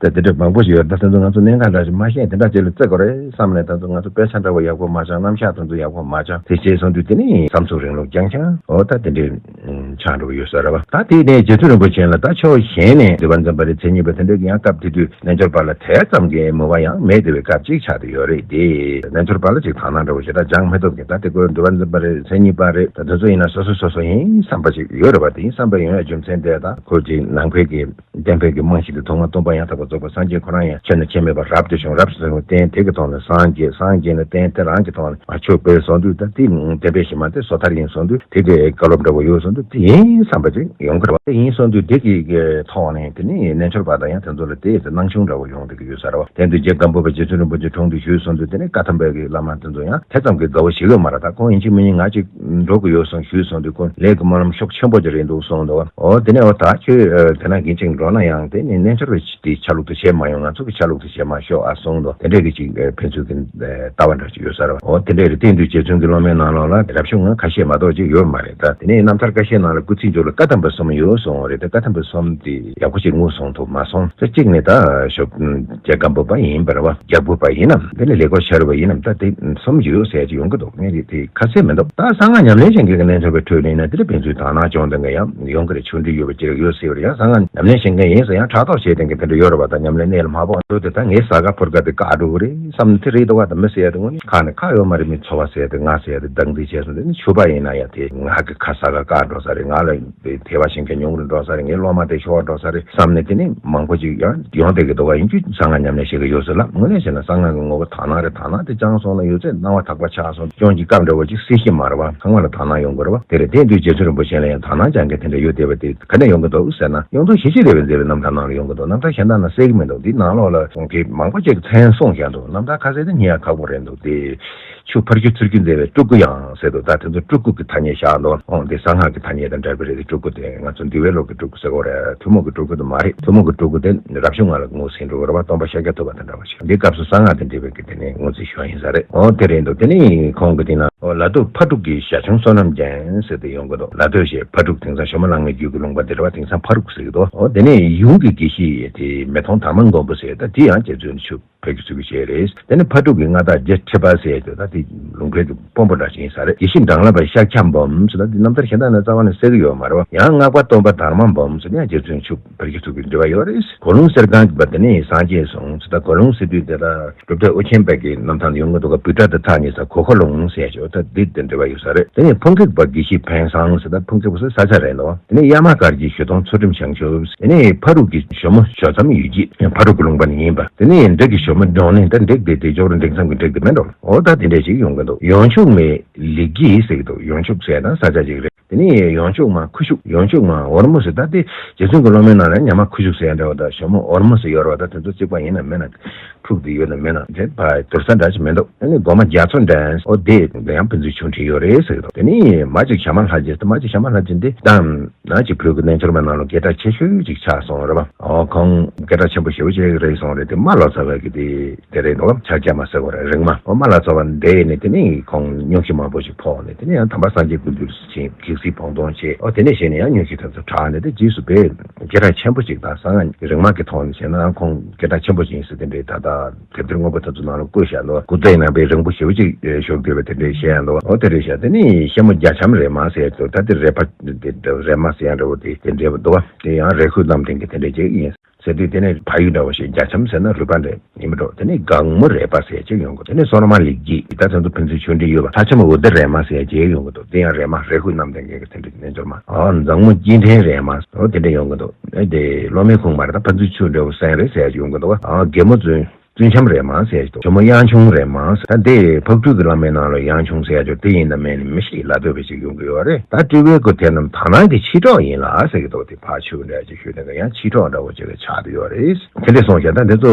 ད་དེ་འདྲ་མང་པོ་ཞིག་ཡོད། ད་དེ་ཚོ་ང་ཚོ་གནད་འགག་འདྲ་ཞིག་མ་ཤེས་དེ་འདྲ་ཅིག་ལ་བརྩི་དགོས་རེད་བསམ་ནས། ད་ཚོ་ང་ཚོ་དཔེ་ཆ་འདྲ་པོ་ཡག་པོ་མ་སྦྱངས། རྣམ་གཞག་དེ་ཚོ་ཡག་པོ་མ་སྦྱངས། དེ་བྱས་སོང་དུས་དེ་ནས་བསམ་ཚུལ་རིང་ལུགས་རྐྱང་རྐྱང་འོ་ད་དེ་འདྲའི་ ཆགས་འགྲོ་གི་ཡོད་ས་རེད་བ། ད་དེ་ནས་རྗེ་བཙུན་རིན་པོ་ཆེ་ལ་ད་ཕྱོགས་གཞན་ནས་འདུལ་བ་འཛིན་པ་རེད། མཚན་ཉིད་པ་དེ་འདྲ་གི་ཡང་སྐབས་དེ་དུས་རྣལ་འབྱོར་པ་ལ་དེ་ཙམ་གྱི་མོས་པ་ཡང་མེད་བསྡད་པའི་སྐབས་ཅིག་ཆགས་བསྡད་ཡོད་རེད་དེ། རྣལ་འབྱོར་པ་ལ་ཅིག་དག་སྣང་འདྲ་བོ་ཞེ་དྲག་སྦྱང་མི་ཐུབ་མཁན། ད་དེ་ཁོས་འདུལ་བ་འཛིན་པ་རེད། མཚན་ཉིད་པ་རེད། ད་དེ་ཚོ་ཡིན་ན་སོ་སོ་སོ་སོ་ཡིན་བསམ་པ་ཅིག་ཡོད་རེད་བ། དེ་ཡིན་བསམ་པ་ཡོང་ཡ་རྒྱུ་མཚན་དེ་ད་ཁོ་ཅིག་ནང་པའི་གི་བསྟན་པའི་གི་རྨང་གཞི་དེ་ཐོག་མ་སྟོང་པ་ཡང་དག་པར་རྫོགས་པའི་སངས་རྒྱས་ཁོ་རང་ཡང་ཆོས་ནི་ཁྱད་མེད་པ་རབ་ཏུ་བྱུང་། རབ་ཏུ་བྱུང་བའི་རྟེན་དེ་གི་ཐོག་ནས་སངས་རྒྱས། སངས་རྒྱས་ནས་རྟེན་དེ་རང་གི་ཐོག་ནས་མ་ཆོག་པའི་བཟོ་འདུག་ད་དེ་བསྟན་པའི་གཞི་མ་དེ་སོ་ཐར་ཡིན་བཟོ་འདུག་དེ་གི་བཀའ་སློབ་འདྲ་བོ་ཡོད་བཟོ་འདུག་དེ་ཡིན་བསམ་པ་ཅིག་ཡོང་གི་རེད་བ། དེ་ཡིན་བཟོ་འདུག་དེ་གི་གི་ཐོག་ནས་དེ་ནི་རྣལ་འབྱོར་པ་དང་ཡང་དེ་ཚོ་ལ་དེ་དེ་སྣང་ཆུང་འདྲ་བོ་ཡོང་བསྡད་ཀྱི་ཡོད་ས་རེད་བ། དེ་དུས་རྗེ་སྒམ་པོ་པ་རྗེ་བཙུན་རིན་པོ་ཆེ་དྲུང་དུ་ཞུས་བཟོ་འདུག་དེ་ནི་བཀའ་ཐམ་པའི་གི་བླ་མ་དེ་ཚོ་ཡང་དེ་ཙམ་གི་དགའ་བོ་ཞིག་ཡོད་མ་རེད། ད་ཁོང་ཡིན་གཅིག་མིན་གཉིས་ང་གཅིག་འགྲོ་གི་ཡོད་གསུངས། ཞུས་སོང་དུས་ཁོ་ལས་ཀྱི་སྨོན་ལམ་ཤུགས་ཆེན་པོ་ཅིག་རེད་འདུག་གསུངས་འདུག་ཨོ་དེ་ནས་ཨོ་ད་ཁྱོད་དེ་ན་གིན་ཅིག་འགྲོ་ན་ཡང་དེ་ནི་རྣལ་འབྱོར་བའི་དེའི་ཆ་ལུགས་དུ་བྱེད་མ་ཡོང་། ང་ཚོ་གི་ཆ་ལུགས་དུ་བྱེད་མ་ཤོག་ཨ་གསུངས་འདུག་དེ་འདྲས་ཀྱི་ཅིག་ཕན་ཚུན་གྱི་ལྟ་བ་འདྲ་ཅིག་ཡོད་ས་རེད། ཨོ་དེ་འདྲས་རེད། དེང་དུས་རྗེ་བཙུན་གྱི་སློབ་མའི་ནང་ལོགས་ལ་རབ་བྱུང་ང་ཁ་ཤས་མ་གཏོགས་ཅིག་ཡོད་མ་རེད། ད་དེ་ནས་རྣམ་ཐར་ཁ་ཤས་ནང་ལ་སྐུ་ཚེའི་མཇུག་ལ་བཀའ་ཐམ་པ་གསུམ་ཡོད་གསུངས་པ་རེད། ད་བཀའ་ཐམ་པ་གསུམ་དེ་ཡག་པོ་ཅིག་ངོས་བཟུང་ཐུབ་མ་སོང་། ད་གཅིག་ནས་ད་ཞོགས་རྗེ་སྒམ་པོ་པ་ཡིན་པ་རེད་བ། རྒྱལ་པོ་པ་ཡིན་ནམ། དེ་ནས་ལེགས་པར་ཤར་བ་ཡིན་ནམ། ད་དེ་གསུམ་ཡོད་ཟེར་གྱི་ཡོང་གི་འདུག་ངས་དེ་ཁ་གསལ་མི་འདུག་ད་གསང་སྔགས་ཉམས་ལེན་བྱེད་མཁན་གྱི་རྣལ་འབྱོར་པའི་ཁྲོད་ནས་ན་དེ་ལ་ཕན་ཚུན་དག་སྣང་བྱུང་དང་ག་ཡང་ཡོང་གི་རེད། ཆོས་འབྲེལ་ཡོད་པ་ཅིག་ཡོད་སྲིད་པ་རེད། ཡང་གསང་སྔགས་ཉམས་ལེན་བྱེད་མཁན་ཡིན་ཟེར་ཡང་ཕྲག་དོག་བྱེད་མཁན་གྱི་དེ་འདྲ་ཡོད་རེད་བ། ད་ཉམས་ལེན་གནད་ལ་མ་ཕོག་འགྲོ་དེ་ད་ངའི་ས་ག་ཕོར་ག་དེ་བཀག་འགྲོ་གི་རེད་བསམ་ནས་དེ་རེད་འདུག་བ། ད་མི་ཟེར་ཡ་དེ་དངོས་གནས་ཁ་ནས་ཁ་ཡོད་མ་རེད། མི་ཚོ་བ་ཟེར་ཡ་དེ་ང་ཟེར་ཡ་དེ་སྡང་འཛིན་བྱས་སོང་། དེ་ནི་ཆོས་པ་ཡིན་ན་ཡང་དེ་ང་གི་ཁ་ས་ག་བཀག་འགྲོ་ས་རེད། ང་ལ་དེ་ཐེ་བ་བྱེད་མཁན་ཉུང་རུ་འགྲོ་ས་རེད། ངའི་སློབ་མ་དེ་ཤོར་འགྲོ་ས་རེད་བསམ་ནས་དེ་ནི་མང་པོ་ཅིག་ཡང་ཡོང་བསྡད་ཀྱི་འདུག་ག་ཡིན་རྒྱུ་གསང་སྔགས་ཉམས་ལེན་བྱེད་ཀྱི་ཡོད་ཟེར་ལ། དངོས་གནས་བྱས་ན་གསང་སྔགས་ཀྱི་ངོ་བོ་དག་སྣང་རེད། དག་སྣང་དེ་སྦྱངས་སོང་ན་ཡོད་ཚད་སྣང་བ་དག་པ་ཆགས་སོང་། སྐྱོན་གྱི་སྐབས་འདྲ་བོ་ཅིག་སྲིད་ཤི་མ་རེད་བ། ཚང་མ་ལ་དག་སྣང་ཡོང་དགོས་རེད་བ། དེ་རེད། དེ་དུས་རྗེ་བཙུན་རིན་པོ་ཆེ་ལ་ཡང་དག་སྣང་སྦྱང་མཁན་དེ་འདྲ་ཡོད་བསྡད་པ་དེ་ག་ནས་ཡོང་གི་འདུག་ཟེར་ན། ཡོངས་རྫོགས་ཞི་བྱེད་རས་པས་མཛད་པའི་རྣམ་ཐར་ནང་ལ་ཡོང་གི་འདུག་རྣམ་ཐར་གཞན་དག་ན་གསལ་གྱི་མི་འདུག་འདི་ནང་ལོགས་ལ་གསུང་མཁན་མང་པོ་ཅིག་མཚན་གསུངས་བཞག་འདུག་རྣམ་ཐར་ཁ་གསལ་དེ་རྙེད་ཡ་ཁག་པོ་རེད་འདུག་དེ། ཆུ་ཕར་རྒྱུ་ཚུར་རྒྱུ་མཛད་པའི་སྤྲུལ་སྐུ་ཡང་ཟེར་འདུག་ད་དེ་ཚོ་སྤྲུལ་སྐུ་གི་ཐ་སྙད་བཞག་འདུག་ཨོ་དེ་གསང་སྔགས་ཀྱི་ཐ་སྙད་དང་འབྲེལ་བ་རེད། དེ་སྤྲུལ་སྐུ་དེ་ང་ཚོ་འདུལ་བའི་ལུགས་ཀྱི་སྤྲུལ་སྐུ་ཟེར་གོ་རེད། ཐུན་མོང་གི་སྤྲུལ་སྐུ་དེ་མ་རེད། ཐུན་མོང་གི་སྤྲུལ་སྐུ་དེ་རབ་བྱུང་ང་ལ་ངོས་ཟིན་འགྲོ་གི་རེད་བ། སྟོན་པ་ཤཱཀྱ་ཐུབ་པ་དེ་འདྲ་བ་ཞིག་འདི་སྐབས་སུ་གསང་སྔགས་དང་འབྲེལ་བའི་གི་དེ་ནས་ངོས་འཛིན་ཞུ་བ་ཡིན་ས་རེད། ཨོ་དེ་རེད་འདུག་དེ་ནས་ཁོང་གི་དེ་ན་ཨོ་ལ་དྭགས་ཕ་དྲུག་གི་ཞལ་ཆུང་བསོད་ནམས་རྒྱན་ཟེར་ཏེ་ཡོང་གི་འདུག་ལ་དྭགས་ཞེས་ཕ་དྲུག་དེང་སང་ཞྭ་མོ་གླང་མའི་རྒྱུད་ཀྱི་ལུང་པ་འདི་རེད་བ། དེང་སང་ཕ་དྲུག་ཟེར་གི་འདུག་ཨོ་དེ་ནས་ཡུམ་གྱི་དགེ་བཤེས་དེ་མི་མཐོང་དར་མ་མགོན་པོ་ཟེར། ད་དེ་ཡང་རྗེ་བཙུན་ཆུ་ཕ་རྒྱུད་ཚུལ་གྱི་ཞལ་རེད། དེ་ནས་ཕ་དྲུག་གི་མངའ་བདག་རྗེ་ཁྲི་པ་ཟེར་ཡ་དེ་ད་དེ་ལུང་པའི་གི་དཔོན་པོ་འདྲ་ཞིག་ཡིན་ས་རེད། དགེ་བཤེས་འབྲང་ལྷ་པ་ཤཱཀྱ་འབུམ་ཟེར། ད་དེ་རྣམ་ཐར་གཞན་དག་ནས་རྩ་བ་ནས་གསལ་གི་ཡོད་མ་རེད་བ། ཡང་སྔགས་པ་སྟོན་པ་དར་མ་འབུམ་ཟེར་ཡང་རྗེ་བཙུན་ཆུ་ཕ་རྒྱུད་ཚུལ་གྱི་འབྲེལ་བ་ཡོད་རེད། གོ་ལུང་གསེར་སྒང་གི་པ་དེ་ནས་སངས་རྒྱས་གསུངས་ཟེར། ད་གོ་ལུང་ཟེར་དུས་དེ་ད་གྲུབ་མཐའ་ཨོ་རྒྱན་པའི་གི་རྣམ་ཐར་ཡོང་གི་འདུག་ག་བུ་ཏྲ་དང་ཐག་ཉེ་ས་གོ་ཁ་ལུང་ཟེར་ཡ་ཅིག་ད་འདི་དེ་འབྲེལ་བ་ཡོད་ས་རེད། དེ་ནས་ཕུང་ཁེགས་པ་དགེ་བཤེས་ཕན་བཟང་ཟེར། ད་ཕུང་ཁེགས་པ་ཟེར་ས་ཆ་རེད་འདུག་དེ་ནས་གཡའ་མ་དཀར་གྱི་ཞུ་སྟོང་ཚུལ་ཁྲིམས་བྱང་ཆུབ། དེ་ནས་ཕ་དྲུག་གི་ཞྭ་མོ་ཞྭ་མཚམས་ཡུལ་སྐྱིད་ཕ་དྲུག་གི་ལུང་པ་ནས་ཡིན་པ། དེ་ནས་འབྲེག་གི་ཞྭ་མོ་འབྲོང་ནས། ད་འབྲེག་དེ་དེ་ཇོ་རུ་འབྲེག་མཚམས་ཀྱི་འབྲེག་དེ་མེད་འགྲོ། འོ་ད་དེ་འདྲས་ཞིག་ཡོང་གི་འདུག་ཡོངས་ཕྱུག་མའི་ལེགས་སྐྱེས་ཟེར་གི་འདུག་ཡོངས་ཕྱུག་ཟེར་ན་ས་ཆ་ཅིག་རེད། དེ་ནས་ཡོངས་ཕྱུག་མ་ཁུ་བྱུག་ཡོངས་ཕྱུག་མ་འོལ་མོ་ཟེར། ད་དེ་རྗེ་བཙུན་གྱི་སློབ་མའི་ནང་ལ་ཉ་མ་ཁུ་བྱུག་ཟེར་ཡ་འདྲ་བ་དང་ཞྭ་མོ་འོལ་མོ་ཟེར་ཡོད་རེད་བ། ད་དེ་ཚོ་གཅིག་པ་ཡིན་ན་མིན་ན་འཁྲུག་དེ་ཡོད་ན་མིན་ན་དེ་བ་དུར་ས་འདྲ་ཅིག་མི་འདུག་དེ་ནས་སྒོ་མ་རྒྱ་མཚོ་འདྲ། འོ་དེ་ཡང་ཕན་ཚུན་ཆུང་འདྲིས་ཡོད་རེད་ཟེར་གི་འདུག་དེ་ནས་མ་གཅིག་ཞྭ་དམར་ལྷ་རྗེ། མ་གཅིག་ཞྭ་དམར་ལྷ་རྗེ་འདི་ད་ན་གཅིག་བོད་ཀྱི་རྣལ་འབྱོར་པའི་ནང་ལ་སྐད་གྲགས་ཆེ་ཤོས་ཅིག་ཆགས་སོང་རེད་བ། ཨོ་ཁོང་སྐད་གྲགས་ཆེན་པོ་ཞེ་པོ་ཅིག་རེད་སོང་རེད། དེ་རྨ་ལོ་ཙཱ་བ་གི་དེ་དེ་རེད་འདུག་ཕྱག་རྒྱ་མ་ཟེར་བ་རེད། རིག་མ། ཨོ་རྨ་ལོ་ཙཱ་བ་འདས་ནས་དེ་ནས་ཁོང་སྙུང་གཞི་མང་པོ་ཞིག་ཕོག་ནས་དེ་ནས་ཡང་དམ་པ་སངས་རྒྱས་ཀུན་འདུས་སུ་ཕྱིན། གེགས་སེལ་བོགས་གཏོང་བྱས། ཨོ་དེ་ནས་གཞི་ནས་ཡང་སྙུང་གཞི་དེ་ཚོ་དྲག་ནས་དེ་རྗེས་སུ་བས་སྐད་གྲགས་ཆེན་པོ་ཅིག་དང་གསང་སྔགས་རིག་མ་གི་ཐོག་ནས་བྱས་ན་ཡང་ཁོང་སྐད་གྲགས་ཆེན་པོ་ཅིག་ཡིན་ཟེར་དེ་འདྲའི་ད་ལྟ་དེབ་ཐེར་སྔོན་པོ་དེ་ཚོ་ནང་ལ་བཀོད་བཞག་འདུག་སྐུ་ཚེ་ཡིན་ན་དཔེ་རིང་པོ་ཞེ་པོ་ཅིག་བཞུགས་བསྡད་པ་དེ་འདྲའི་བཤད་ཡ་འདུག་འོ་དེ་འདྲའི་བཤད། དེ་ནས་ཤ་མོ་རྒྱ་འཆམ་རས་མ་ཟེར་ཡ་འདུག་ད་དེ་རས་པ་དེ་རས་མ་ཟེར་ཡ་འདྲ་བོ་དེ་དེ་འདྲའི་འདུག་དེ་ཡང་རས་ཁུག་རྣམས་ལྡན་གྱི་དེ་འདྲའི་ཅིག་ཡིན་ཟེར་དུས་དེ་ནས་ཕ་ཡུལ་འདྲ་བོ་ཞིག་རྒྱ་འཆམ་ཟེར་ན་རུས་པ་འདྲ་ཡིན་མི་འགྲོ། དེ་ནས་སྒང་མོ་རས་པ་ཟེར་ཡ་ཅིག་ཡོང་གི། དེ་ནས་སོ་ན་མ་ལེགས་སྐྱེས་ད་དེ་ཚོ་ཕན་ཚུན་ཆུང་འདྲིས་ཡོད་པ། ལྷ་ལྕམ་འོད་ལྡེར་རས་མ་ཟེར་ཡ་ཅིག་ཡོང་གི་འདུག་དེ་ཡང་རས་མ་རས་ཁུག་རྣམས་ལྡན་གྱི་དེ་འདྲའི་རྣལ་འབྱོར་མ། ཨ་མཛངས་མོ་སྐྱིད་ཕྲན་རས་མ་འོ་དེ་འདྲ་ཡོང་གི་འདུག་ཨེ་དེ་སློབ་མའི་ཁུངས་མ་རེད། ད་ཕན་ཚུན་ཆུང་འདྲ་བོ་སེང་རས་ཟེར་ཡ་ཅིག་ཡོང་གི་འདུག་ཨ་རྒན་མོ་བཙུན། བཙུན་འཆམ་རས་མ་ཟེར་ཞིག་འདུག་ཇོ་མོ་གཡང་ཆུང་རས་མ་ཟེར། ད་འདི་ཕག་གྲུ་གི་བླ་མའི་ནང་ལ་གཡང་ཆུང་ཟེར་ཡ་ཅིག་དེ་ཡིན་ན་མིན་ནི་མི་ཤེས། ལ་སྟོད་པའི་ཅིག་ཡོང་གི་ཡོད་རེད། ད་སྤྲུལ་པའི་སྐུ་དེ་རྣམས་དག་སྣང་གི་མཆེད་གྲོགས་ཡིན་ལ་ཟེར་གི་འདུག་དེ་ཕར་ཆུ་འདྲ་ཅིག་ཞུས་ནས་ཡང་མཆེད་གྲོགས་འདྲ་བོ་ཅིག་ཆགས་བསྡད་ཡོད་རེད། དེ་འདྲ་སོང་ཞིག་ད་འདི་ཚོ་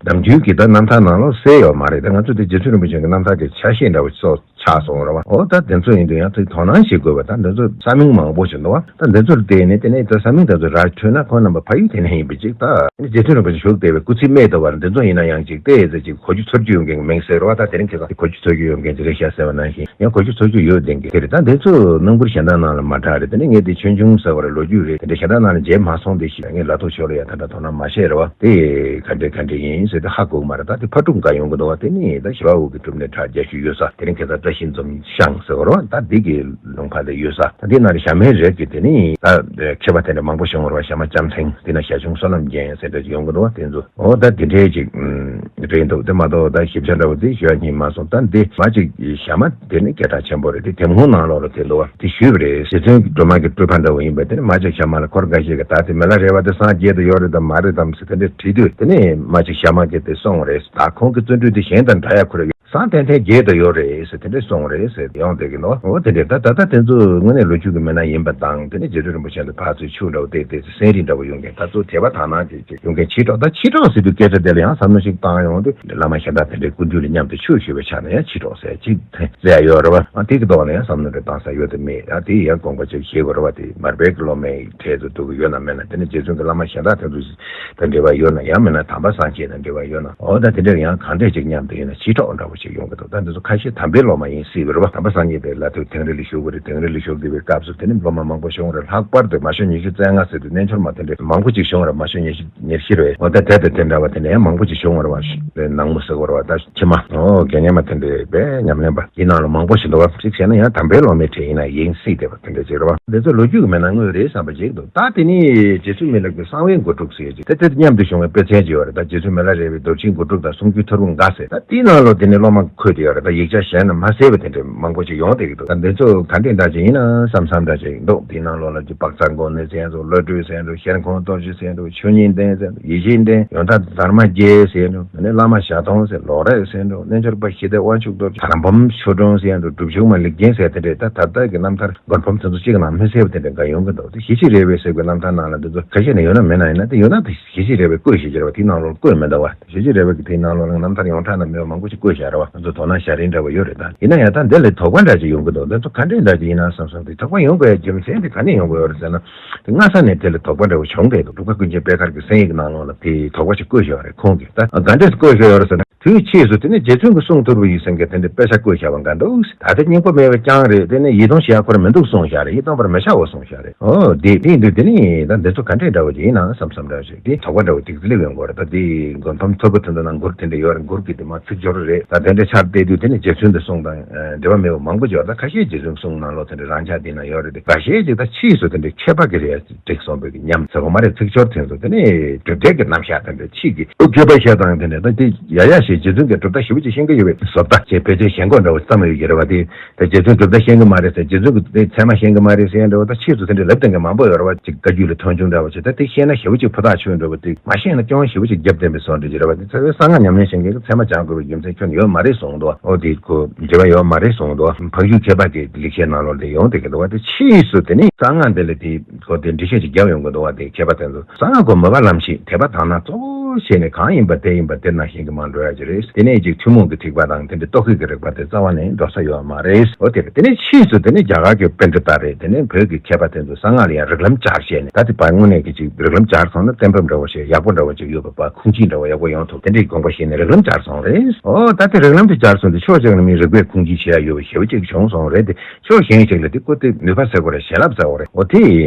ནམ་རྒྱུན་གྱི་ད་རྣམ་ཐར་ནང་ལོགས་གསལ་ཡོད་མ་རེད། ད་ང་ཚོ་དེ་རྗེ་བཙུན་རིན་པོ་ཆེ་གི་རྣམ་ཐར་གྱི་ཆ་ཤས་འདྲ་བོ་ཚོ་ཆགས་སོང་ར་བ། འོ་ད་དེ་ཚོ་ཡིན་དུས་ཡང་ཚིག་དོ་སྣང་བྱེད་དགོས་པ། ད་འདི་ཚོ་ས་མིང་མང་པོ་ཞིག་འདུག་བ། ད་འདི་ཚོར་བལྟས་ནས་དེ་ནས་ད་ས་མིང་དེ་ཚོ་ར་འཕྲོད་ན་ཁོང་རྣམ་པ་ཕ་ཡུལ་དེ་ནས་ཡིན་པ་ཅིག་ད་རྗེ་བཙུན་རིན་པོ་ཆེ་བཞུགས་བསྡད་པའི་སྐུ་ཚེའི་སྨད་དུ་བར་འདི་ཚོ་ཡིན་ན་ཡང་ཅིག་བལྟས་ཡོད་ཚེ་ཅིག་གོ་རྒྱུ་ཚོར་རྒྱུ་ཡོད་མཁན་གྱི་མིང་ཟེར་བ། ད་དེ་རིང་ཁ་སང་གོ་རྒྱུ་ཚོར་རྒྱུ་ཡོད་མཁན་ཅིག་རེད་ཤག་ཟེར་བ་ནང་བཞིན་ཡང་གོ་རྒྱུ་ཚོར་རྒྱུ་ཡོད་བསྡད་མཁན་དེ་རེད། ད་འདི་ཚོ་རྣམ་མགུར་གཞན་དག་ནང་ལ་མ་གྲགས་རེད། དེ་ནས་ངས་དེ་ཆོས་འབྱུང་ཟེར་བ་རེད། ལོ་རྒྱུས་རེད། དེ་འདྲ་གཞན་དག་ནང་ལ་མཇལ་མ་སོང་། དེ་ཞིག་ངས་ལ་ཐོག་ཤོར་ལ་ཡ་ད་ལྟ་དོ་སྣང་མ་བྱས་རེད་བ། དེ་ག་འདྲས་ག་འདྲས་ཡིན་ཟེར་དེ་ཧ་གོ་གི་མ་རེད། ད་དེ་ཕ་སྤྲུལ་འགའ་ཡོང་གི་འདུག་བ། དེ་ནས་ད་ཞི་བ་འོད་ཀྱི་སྒྲུབ་གནས་གྲགས་རྒྱ་ཤུལ་ཡོད་ས་དེ་རིང་ཁ་སང་བཀྲ་ ཤིང་འཛོམས་ཤང་ཟེར་བ་རེད་བ། ད་འདི་གི་ལུང་པ་དེ་ཡོད་ས། ད་འདི་ནང་ལ་ཞྭ་མོའི་རིགས་ཀྱི་དེ་ནི་ད་མཁས་པ་དེ་འདྲ་མང་པོ་བྱུང་བ་རེད་བ། ཞྭ་དམར་ལྕམ་ཚན། འདི་ན་ཞྭ་ཆུང་བསོད་ནམས་རྒྱན་ཟེར་འདྲ་ཡོང་གི་འདུག་བ། དེ་ཚོ། འོ་ད་དེ་འདྲའི་ཅིག་རེད་འདུག་དེ་མ་གཏོགས་ད་ཞིབ་ཆ་འདྲ་བོ་དེ་ཞུ་ཡ་རྙེད་མ་སོང་། ད་འདི་མ་ཅིག་ཞྭ་དམར་དེ་ནི་སྐད་གྲགས་ཆེན་པོ་རེད། དེ་དེབ་ཁུང་ནང་ལོགས་ལ་དེ་འདུག་བ། དེ་ཞུས་པ་རེད། རྗེ་བཙུན་གྱི་སྒྲོལ་མ་གི་སྤྲུལ་པ་འདྲ་བོ་ཡིན་པས། དེ་ནི་མ་ཅིག་ཞྭ་དམར་ལ་འཁོར་འགའ་ཞིག་གིས་ད་དེ་མི་ལ་རས་པ་དེ་སངས་རྒྱས་དུ་ཡོད་རེད་དམ་མ་རེད་དམ་ཟེར་དེ་འདྲ་དྲིས་དུས། དེ་ནི་མ་ཅིག་ཞྭ་དམར་གྱིས་དེ་གསུངས་པ་རེད། ད་ཁོང་གི་བརྩོན་འགྲུས་དེ་གཞན་དང་འདྲ་ཡ་ཁོ་རེ་ཡོད། སངས་ཏན་ཏན་རྒྱས་དུ་ཡོད་རེད་ཟེར་དེ་འདྲ་གསུངས་རེད་ཟེར་ཡོང་བསྡད་ཀྱི་འདུག་འོ་དེ་འདྲ་ད་ད་ལྟ་དེ་ཚོ་དངོས་གནས་ལོ་རྒྱུས་ཀྱི་མི་སྣ་ཡིན་པ་དང་། དེ་ནས་རྗེ་བཙུན་རིན་པོ་ཆེ་ཚོ་ཕར་ཚུར་ཆུ་འདྲ་བོ་བཏེགས་བཏེགས་ཚེ་སེང་རི་འདྲ་བོ་ཡོང་མཁན། ད་གཙོ་དད་པ་དག་སྣང་ཅིག་ཅིག་ཡོང་མཁན་ཕྱི་དྲོ། ད་ཕྱི་དྲོ་ཟེར་དུས་སྐད་ཆ་དེ་ལ་ཡང་བསམ་བློ་ཞིག་བཏང་ཡོང་དུས། བླ་མ་གཞན་དག་དེ་འདྲའི་སྐུ་མདུན་ལ་མཉམ་དུ་ཆོས་ཞུ་བའི་ཆ་ནས་ཡང་ཕྱི་དྲོ་ཟེར་ཅིག་ཟེར་ཡ་ཡོད་རེད་བ། ཨ་དེ་གི་ཐོག་ནས་ཡང་བསམ་བློ་འདྲ་བཏང་ས་ཡོད་དེ་མེད། ཨ་དེ་ཡང་དགོངས་པ་ཅིག་བཞེས་དགོས་རེད་བ། དེ་མར་པའི་གི་སློབ་མའི་གྲས་སུ་འདུ་གི་ཡོད་ན་མེད་ན། དེ་ནས་རྗེ་བཙུན་གྱི་བླ་མ་གཞན་དག་དེ་ཚོ་དང་འབྲེལ་བ་ཡོད་ན། ཡང་མིན་ན་དམ་པ་སངས་རྒྱས་དང་འབྲེལ་བ་ཡོད་ན། འོ་ད་དེ་འདྲ་ཡང་གང་འདྲས་ཅིག་མཉམ་དུ་ཡིན་ན་ཕྱི་དྲོ་འདྲ་བོ་ཞིག་ཡོང་གི་འདུག་ད་འདི་ཚོ་ཁ་ཤས་དམ་པའི་སློབ་མ་ཡིན་སྲིད་པ་རེད་བ། དམ་པ་སངས་རྒྱས་དེ་ལ་ཐུག་དིང་རི་ལ་བཞུགས་པ་རེད། དིང་རི་ལ་བཞུགས་བསྡད་པའི་སྐབས་སུ་དེ་ནི་སློབ་མ་མང་པོ་བྱུང་རེད། ལྷག་པར་དུ་མ་ཤོ་ཉི་ཤུ་རྩ་ལྔ་ཟེར་དུས་རྣལ་འབྱོར་མ་དེ་འདྲས་མང་པོ་ཅིག་བྱུང་རེད། མ་ཤོ་ཉི་ཤུ་ཉེར་བཞི་རེད། འོ་ད་དེ་དང་དེ་འདྲ་བ་དེ་ནས་ཡང་མང་པོ་ཅིག་བྱུང་བ་རེད་བ། ནག་མོ་ཟེར་བ་རེད་བ། ད་ཕྱི་མ་འོ་དགེ་བསྙེན་མ་དེ་འདྲས་དཔེ་ཉམས་ལེན་པ་ཡིན་ནའང་ལ་མང་པོ་ཞིག་འདུག་བ། གཅིག་བྱས་ན་ཡང་དམ་པའི་སློབ་མའི་གྲས་ཡིན་ན་ཡིན་སྲིད་བསྡད་པ་དེ་འདྲས་ཅིག་རེད་བ། འདི་ཚོ་ལོ་རྒྱུས་ཀྱི་མི་སྣ་དངོས་རེད་བསམ་པ་ཅིག་འདུག་ད་དེ་ནི་རྗེ་བཙུན་མི་ལ་གི་གསང་བའི་མགོ་ཕྲུག་ཟེར་ཅིག་དེ་དེ་མཉམ་དུ་བྱུང་བའི་དཔེ་མཚོན་ཅིག་ཡོད་རེད། ད་རྗེ་བཙུན་མི་ལ་རས་པའི་མདོ་ཆེན་མགོ་ཕྲུག་དང་གསུང་རྒྱུན་ཐོར་བུ་འགའ་ཟེར། ད་དེའི་ནང་ལོགས་དེ་ནི་སློབ་མ་འཁོད་དེ་ཡོད་རེད། ད་ཡིག་ཆ་གཞན་ན་མ་གསལ་བ་དེ་འདྲ་མང་པོ་ཅིག་ཡོང་བསྡད་ཀྱི་འདུག་ད་འདི་ཚོ་ག་འདྲས་འདྲ་ཅིག་ཡིན་ན་བསམ་བསམ་འདྲ་ཅིག་འདུག་དེའི་ནང་ལོགས་ལ་ཅིག་དཔག་ཚད་མགོན་ནི་ཟེར་འདུག་བློ་གྲོས་ཟེར་འདུག་ཤེར་ཁོང་རྡོ་རྗེ་ཟེར་འདུག་ཆོས་ཉིད་ལྡན་ཟེར་འདུག་ཡེ་ཤེས་ལྡན། ཡོན་བདག་དར་མ་རྒྱལ་ཟེར་འདུག་ནི་བླ་མ་ཞྭ་ཐང་ཟེར། ལོ་རས་ཟེར་འདུག་རྣལ་འབྱོར་པ་ཞི་བདེ་དབང་ཕྱུག་རྡོ་རྗེ། དར་འབུམ་ཆོས་སྒྲོན་ཟེར་འདུག་སྒྲུབ་ཆུང་མ་ལེགས་རྒྱན་ཟེར། དེ་འདྲས་ད་ད་ལྟ་གི་རྣམ་ཐར་མགོ་འཕམ་དེ་ཚོ་གཅིག་ནང་མི་གསལ་བ་དེ་འདྲས་འགའ་ཡོང་གི་འདུག་དེ་ཞི་བྱེད་རས་པའི་ཟེར་བའི་རྣམ་ཐར་ནང་ལ་འདི་ཚོ་ཁ་ཤས་ནས་ཡོད་ན་མེད་ན་ཡིན་ན། དེ་ཡོད་ན་དེ་ཞི་བྱེད་རས་པའི་བཀོད་ཞིག་བྱས་རེད་བ། དེའི་ནང་ལོགས་བཀོད་མི་འདུག་བ། ཞི་བྱེད་རས་པའི་དེའི་ནང་ལོགས་ལ་རྣམ་ཐར་ཡོངས་གྲགས་ན་མེད་པ་མང་པོ་ཞིག་བཀོད་བཞག་རེད་བ། ང་ཚོ་དོ་སྣང་བྱ་རིན་འདྲ་བ་ཡོད་རེད། ད་ཡིན་ན་ཡང་ད་འདི་ལ་དོགས་པ་འདྲ་ཅིག་ཡོང་གི་འདུག་འདི་ཚོ་ག་འདྲས་འདྲ་ཅིག་ཡིན་ན་བསམ་བསམ། དེ་དོགས་པ་ཡོང་དགོས་ཡ་རྒྱུ་མཚན་དེ་ག་ནས་ཡོང་གི་ཡོད་རེད་ཟེར་ན། དེ་སྔ་ས་ནས་དེ་ལ་དོགས་པ་འདྲ་བོ་བྱུང་བསྡད་འདུག་འབྲུག་པ་ཀུན་མཁྱེན་པད་དཀར་གྱི་གསན་ཡིག་གི་ནང་ལོགས་ལ་དེ་དོགས་པ་ཅིག་བཀོད་བཞག་རེད་ཁོང་གིས། ད་ག་འདྲས་བཀོད་བཞག་ཡོད་རེད་ཟེར་ན། དུས་ཕྱིས་སུ་དེ་ནི་རྗེ་བཙུན་གྱི་གསུང་ཐོར་བུ་ཡིས་ཟེར་མཁན་དེ་འདྲའི་དཔེ་ཆ་བཀོད་བཞག་པ་འགའ་འདུག་ད་དེ་སྙིང་པོ་མེད་པ་རྐྱང་རེད། དེ་ནི་ཡིད་རྟོན་བྱེད་ཡ་ཁོ་རང་མི་འདུག་གསུངས་བཞག་རེད། ཡིད་རྟོན་པར་མི་བྱའོ་གསུངས་བཞག་རེད། ཨོ་དེ་དེ་ཡིན་དུས་དེ་ནི་ད་འདི་ཚོ་ག་འདྲས་འདྲ་བོ་ཅིག་ཡིན་ནམ་བསམ་བསམ་འདྲ་བོ་ཞིག་དེ་དོགས་པ་འདྲ་བོ་ཏིག་ཙི་སླེབས་ཡོང་གི་རེད། ད་དེ་མགོ་འཕམ་ཐོར་བུ་དེ་ཚོ་ནང་མགུར་དེ་འདྲ་ཡོད་རེད། མགུར་གྱི་དེ་མ་ཚིག་སྦྱོར་རེད། ད་དེ་འདྲའི་ཆར་བལྟས་དུས་དེ་ནི་རྗེ་བཙུན་གྱི་གསུང་དང་འབྲེལ་བ་མེད་པ་མང་པོ་ཅིག་ཡོད་རེད། ད་ཁ་ཤས་རྗེ་བཙུན་གྱི་གསུང་ནང་ལོགས་དེ་འདྲ་རང་འཇགས་དེ་ན་ཡོད་རེད། དེ་འགའ་ཤས་ཅིག་ད་ཕྱིས་སུ་དེ་འདྲའི་མཁས་པ་གི་རེད། བསྒྲིགས་སོང་བའི་ཉམས་ཟེར་བ་མ་རེད། ཚིག་སྦྱོར་དེ་ཚོ་དེ་ནི་སྒྲུབ་སྡེ་གི་རྣམ་གཞག་དེ་འདྲ་ཕྱིས་ཀྱི་མཁས་པ་ཤ་སྟག་དེ་འདྲ་ད་དེ་ཡ་ཡ་ཞིག་རྗེ་བཙུན་གྱི་གྲུབ་མཐའ་ཞེ་པོ་ཅིག་ཤེས་ཀྱི་ཡོད་པའི་བཟོ་ལྟ་ཅེས་ཕལ་ཆེར་ཞེན་ཁོག་འདྲ་བོ་བརྩམས་ཡོད་ཀྱི་རེད་བ། དེ་ད་རྗེ་བཙུན་གྲུབ་མཐའ་ཤེས་ཀྱི་མ་རེད་ཟེར། རྗེ་བཙུན་གྱི་དེ་ཚད་མ་ཤེས་ཀྱི་མ་རེད་ཟེར་ཡ་འདྲ་བོ། ད་ཕྱིས་སུ་དེ་འདྲ་ལབ་བསྡད་མཁན་མང་པོ་ཡོད་རེད་བ། ཅིག་བཀའ་བརྒྱུད་ལ་མཐོང་ཆུང་འདྲ་བོ་ཅིག་ད་དེ་ཤེས་ན་ཞེ་པོ་ཅིག་ཕུ་ཐག་ཆོད་འདྲ་བོ། དེ་མ་ཤེས་ན་སྐྱོན་ཞེ་པོ་ཅིག་རྒྱབ་བསྡད་པའི་བཟོ་འདྲ་ཅིག་རེད་བ། དེ་ཚད་མའི་གསང་སྔགས་ཉམས་ལེན་བྱེད་མཁན་གྱི་ཚད་མ་སྦྱང་དགོས་པའི་རྒྱུ་མཚན་ཁྱོན་ནས་ཡོད་མ་རེད་གསུངས་འདུག་ཨོ་དེ་ཁོ་འབྲེལ་བ་ཡོད་མ་རེད་གསུངས་འདུག་བང་ཞུ་མཁས་པ་གི་ལེགས་བཤད་ནང་ལོགས་དེ་ཡོང་བསྡད་ཀྱི་འདུག་བ། དེ་ཕྱིས་སུ་དེ་ནི་གསང་སྔགས་འདི་ལ་དེ་ཁོ་དེ་འགྲེལ་བཤད་ཅིག་རྒྱབ་ཡོང་གི་འདུག་བ། དེ་མཁས་པ་དེ་ཚོ་གསང་སྔགས་ཀྱི་མོས་པ་ལམ་ཤེས་དད་པ་དག་སྣང་གཙོ་བོ་བྱས་ནས་གང་ཡིན་པ་དེ་ཡིན་པ་དེ་ནང་བཞིན་གྱི་མར་འགྲོ་ཡ་ཅིག་རེད། དེ་ནས་ཅིག་ཐུན་མོང་གི་ཐེག་པ་དང་དེ་འདྲའི་རྟོག་གེ་གི་རིགས་པ་དེ་རྩ་བ་ནས་འགྲོ་ས་ཡོད་མ་རེད། འོ་དེ་རེད། དེ་ནས་ཕྱིས་སུ་དེ་ནས་རྒྱ་གར་གྱི་པཎྜི་ཏ་རེད། དེ་ནས་བོད་ཀྱི་མཁས་པ་དེ་ཚོ་གསང་སྔགས་ལ་ཡང་རིགས་ལམ་སྦྱར་བྱས་ནས། ད་དེ་བར་དངོས་གནས་ཀྱི་ཅིག་རིགས་ལམ་སྦྱར་སོང་ན་གཏན་ཕབ་འདྲ་བོ་ཞིག་ཡག་པོ་འདྲ་བོ་ཅིག་ཡོད་པ། ཁུངས་སྐྱེལ་འདྲ་བོ་ཡག་པོ་ཡོང་ཐུབ། དེ་འདྲའི་དགོངས་པ་བཞེས་ནས་རིགས་ལམ་སྦྱར་སོང་རེད། འོ་ད་དེ་རིགས་ལམ་དེ་སྦྱར་སོང་དུས་ཕྱོགས་གཅིག་ནས་མིའི་རིགས་པས་ཁུངས་སྐྱེལ་བྱེད་ཡ་ཡོད་པ་ཞེ་པོ་ཅིག་བྱུང་སོང་རེད་དེ། ཕྱོགས་གཞན་ཞིག་ལ་དེ་ཀོ་དེ་ནུས་པ་ཟེར་དགོས་རེད། བྱིན་རླབས་ཟེར་དགོས་རེད། འོ་དེ་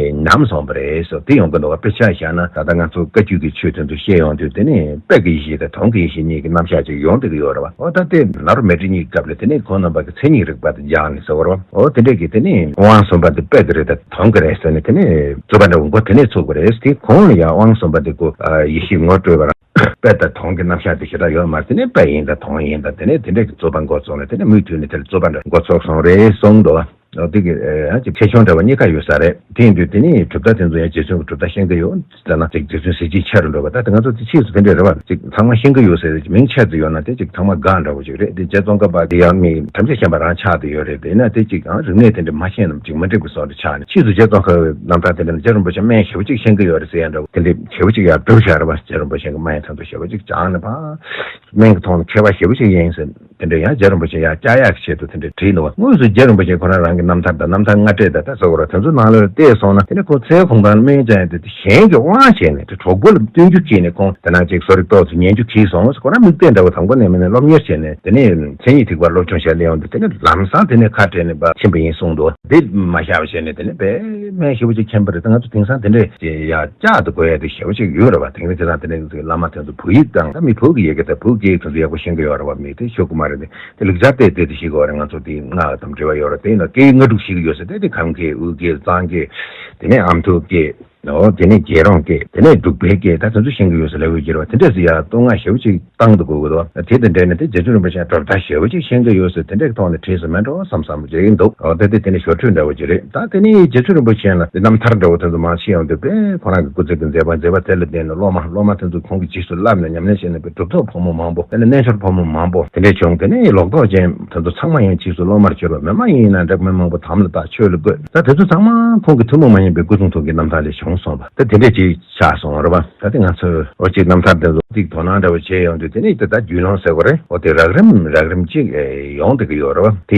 ཉམས་སོང་བ་རེད་ཟེར་དེ་ཡོང་གི་འདུག་བ། དཔེ་ཆ་བཞག་ན་ད་ལྟ་ང་ཚོ་བཀའ་བརྒྱུད་ཀྱི་ཆོས་དེ་ཚོ་བཤད་ཡོང་དུས་དེ་ནི་དཔལ་གྱི་ཡེ་ཤེས་དང་དོན་གྱི་ཡེ་ཤེས་གཉིས་ཀྱི་རྣམ་གཞག་ཅིག་ཡོང་བསྡད་ཀྱི་ཡོད་རེད་བ། འོ་ད་དེ་ནཱ་རོ་མཻ་ཏྲི་གཉིས་ཀྱི་སྐབས་ལ་དེ་ནི་ཁོང་རྣམ་པ་གི་མཚན་ཉིད་རིག་པ་དེ་སྦྱངས་ནས་ཟེར་བ་རེད་བ། འོ་དེ་འདྲས་ཀྱི་དེ་ནི་དབང་གསུམ་པ་དེ་དཔལ་གྱི་རེད། ད་དོན་གྱི་རེད་ཟེར་ནས་དེ་ནི་རྩོད་པ་འདྲ་བོ་འགོ་དེ་ནས་ཚུགས་པ་རེད། དེ་གོང་ལ་ཡང་དབང་གསུམ་པ་དེ་ཀོ་ཡེ་ཤེས་ངོ་སྤྲོད་པ་རང་དཔལ་དང་དོན་གྱི་རྣམ་གཞག་དེ་ཞེ་དྲག་ཡོད་མ་རེད། དེ་ནས་དཔལ་ཡིན་དང་དོན་ཡིན་དང་དེ་ནས་དེ་འདྲས་ཀྱི་རྩོད་པ་འགོ་བཙུགས་ནས་དེ་ནས་མུ་མཐུད་ནས་དེར་རྩོད་པ་འདྲ་འགོ་ཚུགས་སོང་རེད་གསུངས་འདུག་འོ་དེ་གི་ཨ་ཅིག་ཆེ་ཆུང་འདྲ་བ་གཉིས་ཀ་ཡོད་ས་རེད། དེ་ཡིན་དུས་དེ་ནས་གྲུབ་མཐའ་དེ་ཚོ་ཡང་རྗེ་བཙུན་གྱི་གྲུབ་མཐའ་ཤེས་ཀྱི་ཡོད་ཟེར་ན་ཅིག་རྗེ་བཙུན་གཟི་བརྗིད་ཆེ་རུ་འགྲོ་བ། ད་དེ་ང་ཚོ་དེ་ཕྱིས་སུ་དེ་འདྲས་རེད་བ། ཅིག་ཚང་མ་ཤེས་ཀྱི་ཡོད་ཟེར་ཅིག་མིང་ཆད་དུ་ཡོད་ན་དེ་ཅིག་ཚང་མ་དགའ་འདྲ་བོ་ཅིག་རེད། དེ་རྗེ་ཙོང་ཁ་པ་དེ་ཡང་མི་ཐམས་ཅད་མཁྱེན་པ་རང་ཆགས་དུ་ཡོད་རེད། དེ་ན་དེ་ཅིག་ཨང་རིག་གནས་དེ་འདྲས་མ་ཤེས་ན་ཅིག་མི་འགྲིག་པའི་བཟོ་འདྲ་ཆགས་ནས། ཕྱིས་སུ་རྗེ་ཙོང་ཁ་པའི་རྣམ་ཐར་དེ་འདྲས་རྗེ་རིན་པོ་ཆེ་སྨན་ཞེ་པོ་ཅིག་ཤེས་ཀྱི་ཡོད་རེད་ཟེར་ཡ་འདྲ་བོ་དེ་འདྲས་ཞེ་པོ་ཅིག་ཡར་བསྒྱུར་བཞག་རེད་བ། རྗེ་རིན་པོ་ཆེ་གི་སྨན་ཡི་ཚན་དུ་ཞེ་པོ་ཅིག་སྦྱངས་ནས་ཕར། སྨན་གྱི་ཐོག་ནས་མཁས་པ་ཞེ་པོ་ཅིག་ཡིན་ཟེར། དེ་འདྲ་ཡང་རྗེ་རིན་པོ་ཆེ་ཡར་བསྐྱར་ཡག་གི་ཆེད་དུ་དེ་འདྲ་བྲིས་འདུག་བ། དངོས་སུ་རྗེ་རིན་པོ་ཆེ་ཁོ་རང་རང་གི་རྣམ་ཐར་དང་རྣམ་ཐར་སྔ་གྲས་དང་ད་ཟེར་བ་ར་དེ་ཚོ་ནང་ལ་བལྟས་སོང་ན། དེ་ནས་ཁོ་ཚེ་གུང་ཐང་སྨན་སྦྱངས་ཡག་དེ་གཞན་གྱི་དབང་བྱས་ནས་དེ་གྲོགས་པོ་ལ་སྟོན་རྒྱུ་བྱས་ནས། ཁོང་དེ་ནང་ཅིག་གསོ་རིག་ཏོག་ཙམ་ཉན་རྒྱུ་གྱིས་སོང་། ཁོ་རང་མིག་དཔེ་འདྲ་བོ་དང་པོ་ནས་མིན་ནས་སློབ་གཉེར་བྱས་ནས་དེ་ནས་མཚན་ཉིད་ཐེག་པ་སློབ་སྦྱོང་བྱས་ལ་ཡོང་དུས་དེ་ནས་ལམ་སང་དེ་ནས་ཁ་བྲལ་ནས་ཕར་ཕྱིན་པ་ཡིན་གསུངས་འདུག་དེ་མ་བཞག་པ་བྱས་ནས་དེ་ནས་དཔེ་སྨན་ཞེ་པོ་ཅིག་མཁྱེན་པ་རེད། ད་ང་ཚོ་དེང་སང་དེ་འདྲས་ཡ་བསྐྱར་དུ་དགོས་ཡ་དེ་ཞེ་པོ་ཅིག་ཡོད་རེད་བ། དེང་རབས་དེང་སང་དེ་འདྲས་བླ་མ་དེ་ཚོ་བོད་ཡིག་དང་ད་མི་བོད་ཀྱི་ཡི་གེ་དང་བོད་སྐད་ཡིག་དེ་ཚོ་ཡག་པོ་ཤེས་ཀྱི་ཡོད་རེད་བ། མི་དེ་ཤོ་ཀུ་མ་རི། དེ་ལེགས་སྦྱར་དེ་དེ་དེ་ཤེས་དགོས་རེད། ང་ཚོ་དེ་སྔགས་དང་འབྲེལ་བ་ཡོད་རེད། དེ་ཡིན་ན་སྐད་ཡིག་ལྔ་དྲུག་ཤེས་ཀྱི་ཡོད་ཟེར་དེ་དེ་ཁམས་སྐད། དབུས་སྐད། གཙང་སྐད། དེ་ནས་ཨ་མདོ་སྐད། འོ་དེ་ནས་རྒྱལ་རོང་སྐད། དེ་ནས་འབྲུག་པའི་སྐད། ད་དེ་ཚོ་ཤེས་ཀྱི་ཡོད་ཟེར་ལབ་ཡོད་ཀྱི་རེད་བ། དེ་འདྲ་ཟེར་ཡ་བསྟོད་བསྔགས་ཞེ་པོ་ཅིག་བཏང་དུ་དགོས་ཀྱི་འདུག་དེ་དང་འབྲེལ་ནས་དེ་རྗེ་བཙུན་རིན་པོ་ཆེ་གྲུབ་མཐའ་ཞེ་པོ་ཅིག་ཤེས་ཀྱི་ཡོད་ཟེར་དེ་འདྲའི་ཐོག་ནས་བྲིས་སུ་མེད་འགྲོ་བསམ་བསམ་བྱེད་ཀྱི་འདུག་འོ་དེ་དེ་དེ་ནས་ཞོར་འཕྲོས་འདྲ་བོ་ཅིག་རེད། ད་དེ་ནས་རྗེ་བཙུན་རིན་པོ་ཆེ་ལ་དེ་རྣམ་ཐར་འདྲ་བོ་དེ་ཚོ་མར་ཤེས་ཡོང་དུས་དཔེ་ཁོ་རང་གི་སྐུ་ཚེ་གི་མཛད་པ་མཛད་པ་དེ་ལ་བརྟེན་ནས་སློབ་མ་སློབ་མ་དེ་ཚོ་ཁོང་གི་རྗེས་སུ་བསླབས་ནས་ཉམས་ལེན་བྱས་ནས་དཔེ་གྲུབ་ཐོབ་ཕོ་མོ་མང་པོ། དེ་ནས་རྣལ་འབྱོར་ཕོ་མོ་མང་པོ་དེ་འདྲས་བྱུང་། དེ་ནས་ལོག་རྟོག་ཅན་དེ་ཚོ་ཚང་མ་ཡང་རྗེས་སུ་སློབ་མར་གྱུར་པ། མི་མ་ཡིན་ན་འདྲ་མི་མང་པོ་དམ་ལ་བཏགས་ཆོས་ལ་བཀོད། ད་དེ་ཚོ་ཚང་མ་ཁོང་གི་ཐུན་མོང་མ་ཡིན་པའི་སྐུ་གསུང་ཐུགས་ཀྱི་རྣམ་ཐར་ལས་བྱུང་སོང་བ། ད་དེ་འདྲས་ཅིག་ཆགས་སོང་བ་རེད་པ། ད་དེ་ང་ཚོས་འོ་ཅིག་རྣམ་ཐར་དེ་ཚོ་ཅིག་དོ་སྣང་འདྲ་བོ་བྱས་ཡོང་དུས་དེ་ནས་དེ་ད་རྒྱུས་ལོན་ཟེར་བ་རེད། འོ་དེ་རགས་རིམ་རགས་རིམ་ཅིག་ཡོང་བསྡད་ཀྱི་ཡོད་རེད་པ། དེ་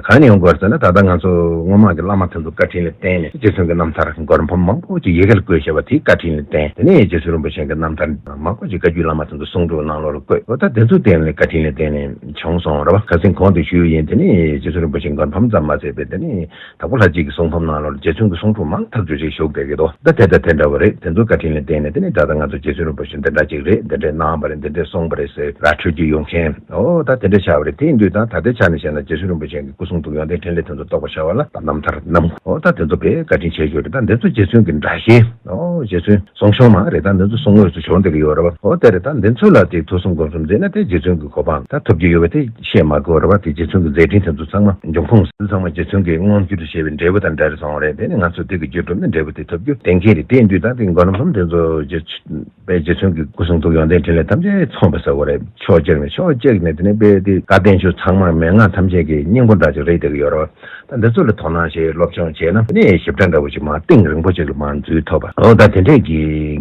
གང་ནས་ཡོང་དགོས་ཟེར་ན་ད་ལྟ་ང་ཚོ་སྔོན་མ་གི་བླ་མ་དེ་ཚོ་བཀའ་དྲིན་ལ་བརྟེན་ནས་རྗེ་བཙུན་གྱི་རྣམ་ཐར་མགུར་འབུམ་མང་པོ་ཅིག་ཡི་གེར་བཀོད་བཞག་པ་དེའི་བཀའ་དྲིན་ལ་བརྟེན། དེ་ནས་རྗེ་བཙུན་རིན་པོ་ཆེ་གི་རྣམ་ཐར་མང་པོ་ཅིག་བཀའ་བརྒྱུད་བླ་མ་དེ་ཚོ་གསུང་སྒྲོག་ནང་ལོགས་ལ་བཀོད། འོ་ད་དེ་ཚོའི་སྟེང་ལ་བཀའ་དྲིན་ལ་བརྟེན་ནས་བྱུང་སོང་རེད་པ། ཁ་སང་གོང་དུ་ཞུས་ཡིན། དེ་ནས་རྗེ་བཙུན་རིན་པོ་ཆེ་མགུར་འབུམ་ཙམ་མ་ཟད་པའི་དེ་ནས་དྭགས་པོ་ལྷ་རྗེ་གི་གསུང་འབུམ་ནང་ལོགས་ལ་རྗེ་བཙུན་གྱི་གསུང་སྒྲོག་མང་ཐག་ཆོད་ཅིག་བཞུགས་བསྡད་ཀྱི་འདུག་ད་དེ་དང་དེ་འདྲ་བ་རེད། དེ་ཚོ་བཀའ་དྲིན་ལ་བརྟེན་ནས་དེ་ནས་ད་ལྟ་ང་ཚོ་རྗེ་བཙུན་རིན་པོ་ཆེ་འདི་འདྲ་ཅིག་རེད། འདི་འདྲས་གནང་བ་རེད། འདི་འདྲས་གསུངས་པ་རེད་ཟེར་ར་འཕྲོད་ཀྱི་ཡོང་མཁན། འོ་ད་དེ་འདྲས་ཆགས་པ་རེད། དེ་ཡིན་དུས་ད་ད་ལྟའི་ཆ་ནས་བཤད་ན་རྗེ་བཙུན་རིན་པོ་ཆེ་གི་སྐུ་གསུང་ཐུགས་ཡོན་ཏན་འཕྲིན་ལས་དེ་ཚོ་རྟོགས་པར་བྱ་བ་ལ་ད་རྣམ་ཐར་རྣམས། འོ་ད་དེ་ཚོ་དཔེ་བཀའ་དྲིན་ཆེ་ཤོས་རེད། ད་འདི་ཚོ་རྗེ་བཙུན་གྱི་འདྲ་ཞིག་འོ་རྗེ་བཙུན་གསུང་གཞུང་མ་རེད། ད་འདི་ཚོ་གསུང་དངོས་སུ་བྱུང་བསྡད་ཀྱི་ཡོད་རེད་པ། འོ་དེ་རེད། ད་འདི་ཚོ་ལ་དེ་ཐུགས་གསུང་སྒོམ་གསུམ་མཛད་ན་དེ་རྗེ་བཙུན་གྱི་གོ་འཕང་ད་ཐོབ་ཀྱི་ཡོད་པ་དེ་བཤད་མ་དགོས་རེད་པ། དེ་རྗེ་བཙུན་གྱི་མཛད་འཕྲིན་དེ་ཚོ་ཚང་མ་འབྱུང་ཁུངས་ཚང་མ་རྗེ་བཙུན་གྱི་མངོན་གྱུར་དུ་བྱས་པའི་འབྲས་བུ་དང་འབྲེལ་སོང་བ་རེད། དེ་ནི་ང་ཚོ་དེ་གི་རྒྱུད་སྒྲུབ་ནི་འབྲས་བུ་དེ་ཐོབ་རྒྱུ་གཏན་འཁེལ་རེད། དེ་ཡིན་དུས་ད་དེ་མགོ་ནམ་ལྷུམ་དེ་ཚོ་རྗེ་དཔལ་རྗེ་བཙུན་གྱི་སྐུ་གསུང་ཐུགས་ཡོན་ཏན་འཕྲིན་ལས་ཐམས་ཅད་མཚུངས་པ་ཟེར་བ་རེད། ཕྱོགས་གཅིག་ནས་ཕྱོགས་གཅིག་ནས་དེ་ནས་དཔལ་དེ་བཀའ་བསྟན་ཆོས་ཚང་མ་མན་ངག་ཐམས་ཅད་ཀྱི་སྙིང་པོ་འདྲ་ཅིག་རེད་བསྡད་ཀྱི་ཡོད་རེད་པ། ད་འདི་ཚོ་ལ་དོ་སྣང་བྱས་སློབ་སྦྱོང་བྱས་ན་དེ་ནས་ཞིབ་ཕྲ་འདྲ་བོ་ཅིག་མར་གཏིང་རིང་པོ་ཅིག་ལ་མར་འཛུལ་ཐུབ་པ། འོ་ད་དེ་འདྲས་ཀྱི་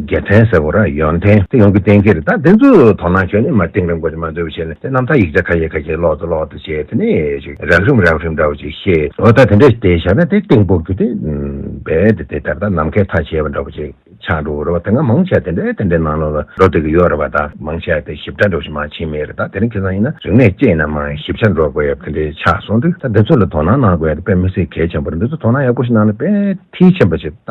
དགེ་མཚན་ཟེར་བ་ར་ཡོན་ཏན་དེ་ཡོང་རྒྱུ་གཏན་འཁེལ་རེད། ད་འདི་ཚོ་དོ་སྣང་བྱས་ནས་མར་གཏིང་རིང་པོ་ཅིག་མར་འཛུལ་བ་བྱས་ནས་དེ་རྣམ་ཐར་ཡིག་ཆ་ཁ་ཤས་ཁ་ཤས་ཀློག་ཏུ་ཀློག་ཏུ་བྱས། དེ་ནས་ཅིག་རགས་རིམ་རགས་རིམ་འདྲ་བོ་ཅིག་ཤེས། འོ་ད་དེ་འདྲས་བསྡད་བཞག་ན་དེ་གཏིང་སྤོག་རྒྱུ་དེ་རྦད་དེ་དེ་ལྟར་ད་ནམ་མཁའི་མཐའ་ཞེས་པ་འདྲ་བོ་ཅིག་ཆགས་འགྲོ་གི་རེད་པ། དེ་སྔ་མང་ཆེ་དེ་འདྲའི་དེ་འདྲའི་ནང་ལོགས་ལ་འགྲོ་བསྡད་ཀྱི་ཡོད་རེད་པ། ད་མང་ཆེ་དེ་ཞིབ་ཕྲ་འདྲ་བོ་ཞིག་མར་ཕྱིན་མེད་རེད། ད་དེ་རིང་ཁ་སང་ཡིན་ན་རིག་གནས་སྤྱི་ཡིན་ན་མར་ཞིབ་ཆ་འགྲོ་དགོས་ཡ་དེ་འདྲའི་ཆགས་སོང་དུས། ད་འདི་ཚོ་ལ་དོ་སྣང་གནང་དགོས་ཡ་དེ་དཔེ་མི་སྲིད་གལ་ཆེན་པོ་རེད། འདི་ཚོ་དོ་སྣང་ཡག་པོ་ཞིག་གནང་ན་དཔེ་མཐིལ་ཕྱིན་པ་ཞིག་ད་